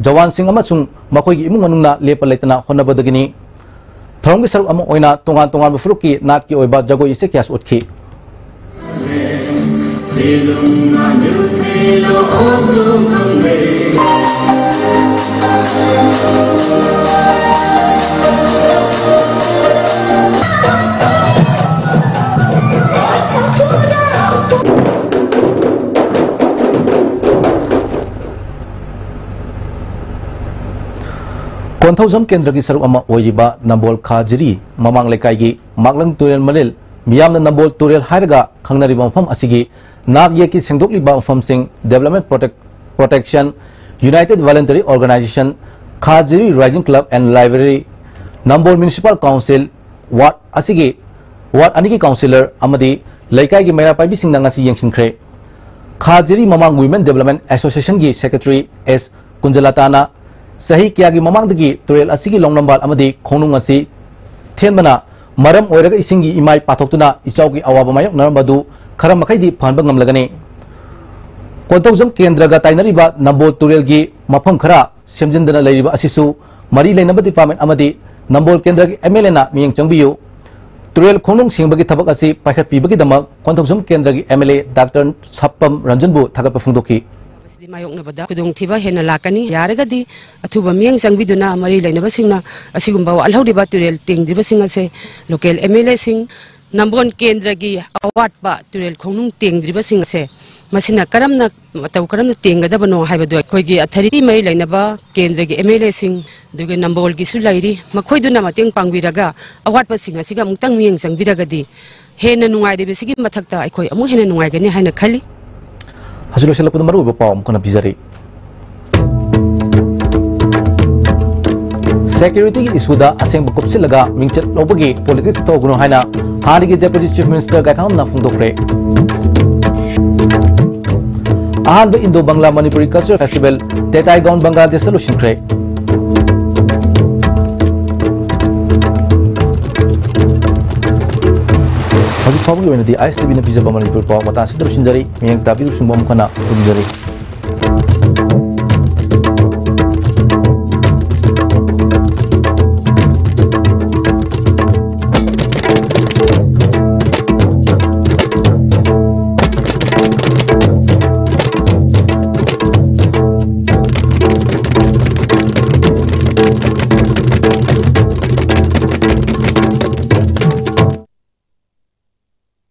ꯖꯋꯥꯟꯁꯤꯡ ꯑꯃꯁꯨꯡ ꯃꯈꯣꯏꯒꯤ ꯏꯃꯨꯡ ꯃꯅꯨꯡꯅ ꯂꯦꯞꯄ ꯂꯩꯇꯅ ꯍꯣꯠꯅꯕꯗꯒꯤꯅꯤ꯫ ꯊꯧꯔꯝꯒꯤ ꯁꯔꯨꯛ ꯑꯃ ꯑꯣꯏꯅ ꯇꯣꯉꯥꯟ ꯇꯣꯉꯥꯟꯕ ꯐꯨꯔꯨꯞꯀꯤ ꯅꯥꯠꯀꯤ ꯑꯣꯏꯕ ꯖꯒꯣꯏ ꯏꯁꯩ ꯀꯌꯥꯁꯨ ꯎꯠꯈꯤ꯫ ꯀꯣꯟꯊꯧꯖꯝ ꯀꯦꯟꯗ꯭ꯔꯒꯤ ꯁꯔꯨꯛ ꯑꯃ ꯑꯣꯏꯔꯤꯕ ꯅꯝꯕꯣꯜ ꯈꯥꯖꯤꯔꯤ ꯃꯃꯥꯡ ꯂꯩꯀꯥꯏꯒꯤ ꯃꯥꯛꯂꯪ ꯇꯨꯔꯦꯜ ꯃꯂꯤꯜ, ꯃꯤꯌꯥꯝꯅ ꯅꯝꯕꯣꯜ ꯇꯨꯔꯦꯜ ꯍꯥꯏꯔꯒ ꯈꯪꯅꯔꯤꯕ ꯃꯐꯝ ꯑꯁꯤꯒꯤ ꯅꯥꯛ ꯌꯦꯠꯀꯤ ꯁꯦꯡꯗꯣꯛꯂꯤꯕ ꯃꯐꯝꯁꯤꯡ Development Protect-, Protection, United Voluntary Organization, ꯈꯥꯖꯤꯔꯤ Rising Club and Library, Nambol Municipal Council, ward ꯑꯁꯤꯒꯤ ꯋꯥꯔꯗ ꯑꯅꯤꯒꯤ ꯀꯥꯎꯟꯁꯤꯂꯔ ꯑꯃꯗꯤ ꯂꯩꯀꯥꯏꯒꯤ ꯃꯩꯔꯥ ꯄꯥꯏꯕꯤꯁꯤꯡꯅ ꯉꯁꯤ ꯌꯦꯡꯁꯤꯟꯈ꯭ꯔꯦ꯫ ꯈꯥꯖꯤꯔꯤ ꯃꯃꯥꯡ Women Development Associationꯒꯤ ꯁꯦꯀ꯭ꯔꯦꯇꯔꯤ ꯑꯦꯁ ꯀꯨꯟꯖꯂꯇꯥꯅ ꯆꯍꯤ ꯀꯌꯥꯒꯤ ꯃꯃꯥꯡꯗꯒꯤ ꯇꯨꯔꯦꯜ ꯑꯁꯤꯒꯤ ꯂꯣꯡꯂꯝꯕꯥꯜ ꯑꯃꯗꯤ ꯈꯣꯡꯅꯨꯡ ꯑꯁꯤ ꯊꯦꯟꯕꯅ ꯃꯔꯝ ꯑꯣꯏꯔꯒ ꯏꯁꯤꯡꯒꯤ ꯏꯃꯥꯏ ꯄꯥꯊꯣꯛꯇꯨꯅ ꯏꯆꯥꯎꯒꯤ ꯑꯋꯥꯕ ꯃꯥꯌꯣꯛꯅꯔꯝꯕ ꯑꯗꯨ ꯈꯔ ꯃꯈꯩꯗꯤ ꯐꯍꯟꯕ ꯉꯝꯂꯒꯅꯤ꯫ ꯀꯣꯟꯊꯧꯖꯝ ꯀꯦꯟꯗ꯭ꯔꯒ ꯇꯥꯏꯅꯔꯤꯕ ꯅꯝꯕꯣꯜ ꯇꯨꯔꯦꯜꯒꯤ ꯃꯐꯝ ꯈꯔ ꯁꯦꯝꯖꯤꯟꯗꯅ ꯂꯩꯔꯤꯕ ꯑꯁꯤꯁꯨ ꯃꯔꯤ ꯂꯩꯅꯕ ꯗꯤꯄꯥꯔꯠꯃꯦꯟ ꯑꯃꯗꯤ ꯅꯝꯕꯣꯜ ꯀꯦꯟꯗ꯭ꯔꯒꯤ ꯑꯦꯝ ꯑꯦꯜ ꯑꯦꯅ ꯃꯤꯠꯌꯦꯡ ꯆꯪꯕꯤꯌꯨ꯫ ꯇꯨꯔꯦꯜ ꯈꯣꯡꯅꯨꯡ ꯁꯦꯡꯕꯒꯤ ꯊꯕꯛ ꯑꯁꯤ ꯄꯥꯏꯈꯠꯄꯤꯕꯒꯤꯗꯃꯛ ꯀꯣꯟꯊꯧꯖꯝ ꯀꯦꯟꯗ꯭ꯔꯒꯤ ꯑꯦꯝ ꯑꯦꯜ ꯑꯦ ꯗꯥꯛꯇꯔ ꯁꯥꯄꯝ ꯔꯟꯖꯟꯕꯨ ꯊꯥꯒꯠꯄ ꯐꯣꯡꯗꯣꯛꯈꯤ꯫ ꯃꯁꯤꯗꯤ ꯃꯥꯌꯣꯛꯅꯕꯗ ꯈꯨꯗꯣꯡꯊꯤꯕ ꯍꯦꯟꯅ ꯂꯥꯛꯀꯅꯤ꯫ ꯌꯥꯔꯒꯗꯤ ꯑꯊꯨꯕ ꯃꯤꯠꯌꯦꯡ ꯆꯪꯕꯤꯗꯨꯅ ꯃꯔꯤ ꯂꯩꯅꯕꯁꯤꯡꯅ ꯑꯁꯤꯒꯨꯝꯕ ꯋꯥꯠꯍꯧꯔꯤꯕ ꯇꯨꯔꯦꯜ ꯇꯦꯡꯗ꯭ꯔꯤꯕꯁꯤꯡ ꯑꯁꯦ ꯂꯣꯀꯦꯜ ꯑꯦꯝ ꯑꯦꯜ ꯑꯦꯁꯤꯡ, ꯅꯝꯕꯣꯜ ꯀꯦꯟꯗ꯭ꯔꯒꯤ ꯑꯋꯥꯠꯄ ꯇꯨꯔꯦꯜ ꯈꯣꯡꯅꯨꯡ ꯇꯦꯡꯗ꯭ꯔꯤꯕꯁꯤꯡ ꯑꯁꯦ ꯃꯁꯤꯅ ꯀꯔꯝꯅ, ꯃꯇꯧ ꯀꯔꯝꯅ ꯇꯦꯡꯒꯗꯕꯅꯣ ꯍꯥꯏꯕꯗꯨ ꯑꯩꯈꯣꯏꯒꯤ ꯑꯊꯣꯔꯤꯇꯤ ꯃꯔꯤ ꯂꯩꯅꯕ ꯀꯦꯟꯗ꯭ꯔꯒꯤ ꯑꯦꯝ ꯑꯦꯜ ꯑꯦꯁꯤꯡ, ꯑꯗꯨꯒ ꯅꯝꯕꯣꯜꯒꯤꯁꯨ ꯂꯩꯔꯤ, ꯃꯈꯣꯏꯗꯨꯅ ꯃꯇꯦꯡ ꯄꯥꯡꯕꯤꯔꯒ ꯑꯋꯥꯠꯄꯁꯤꯡ ꯑꯁꯤꯒ ꯑꯃꯨꯛꯇꯪ ꯃꯤꯠꯌꯦꯡ ꯆꯪꯕꯤꯔꯒꯗꯤ ꯍꯦꯟꯅ ꯅꯨꯡꯉꯥꯏꯔꯤꯕꯁꯤꯒꯤ ꯃꯊꯛꯇ ꯑꯩꯈꯣꯏ ꯑꯃꯨꯛ ꯍꯦꯟꯅ ꯅꯨꯡꯉꯥꯏꯒꯅꯤ ꯍꯥꯏꯅ ꯈꯜꯂꯤ꯫ ꯍꯧꯖꯤꯛ ꯂꯣꯏꯁꯤꯜꯂꯛꯄꯗ ꯃꯔꯨꯑꯣꯏꯕ ꯄꯥꯎ ꯑꯃꯨꯛ ꯍꯟꯅ ꯄꯤꯖꯔꯤ꯫ ꯁꯦꯀ꯭ꯌꯨꯔꯤꯇꯤꯒꯤ ꯏꯁꯨꯗ ꯑꯁꯦꯡꯕ ꯀꯨꯞꯁꯤꯜꯂꯒ ꯃꯤꯡꯆꯠ ꯂꯧꯕꯒꯤ ꯄꯣꯂꯤꯇꯤꯛꯁ ꯇꯧꯒꯅꯨ ꯍꯥꯏꯅ ꯍꯥꯟꯅꯒꯤ ꯗꯦꯄ꯭ꯌꯨꯇꯤ ꯆꯤꯐ ꯃꯤꯅꯤꯁꯇꯔ ꯒꯥꯏꯈꯥꯝꯅ ꯐꯣꯡꯗꯣꯛꯈ꯭ꯔꯦ꯫ ꯑꯍꯥꯟꯕ Indo Bangla Manipuri culture festival ꯇꯦꯇꯥꯏꯒꯥꯎꯟ ꯕꯪꯒ꯭ꯂꯥꯗꯦꯁꯇ ꯂꯣꯏꯁꯤꯟꯈ꯭ꯔꯦ꯫ ꯍꯧꯖꯤꯛ ꯐꯥꯎꯕꯒꯤ ꯑꯣꯏꯅꯗꯤ ꯑꯥꯏ ꯑꯦꯁ ꯇꯤ ꯚꯤꯅ ꯄꯤꯖꯕ ꯃꯅꯤꯄꯨꯔ ꯄꯥꯎ ꯃꯇꯥꯡ ꯑꯁꯤꯗ ꯂꯣꯏꯁꯤꯟꯖꯔꯤ꯫ ꯃꯤꯠꯌꯦꯡ ꯇꯥꯕꯤꯔꯤꯕꯁꯤꯡꯕꯨ ꯑꯃꯨꯛ ꯍꯟꯅ ꯈꯨꯔꯨꯝꯖꯔꯤ꯫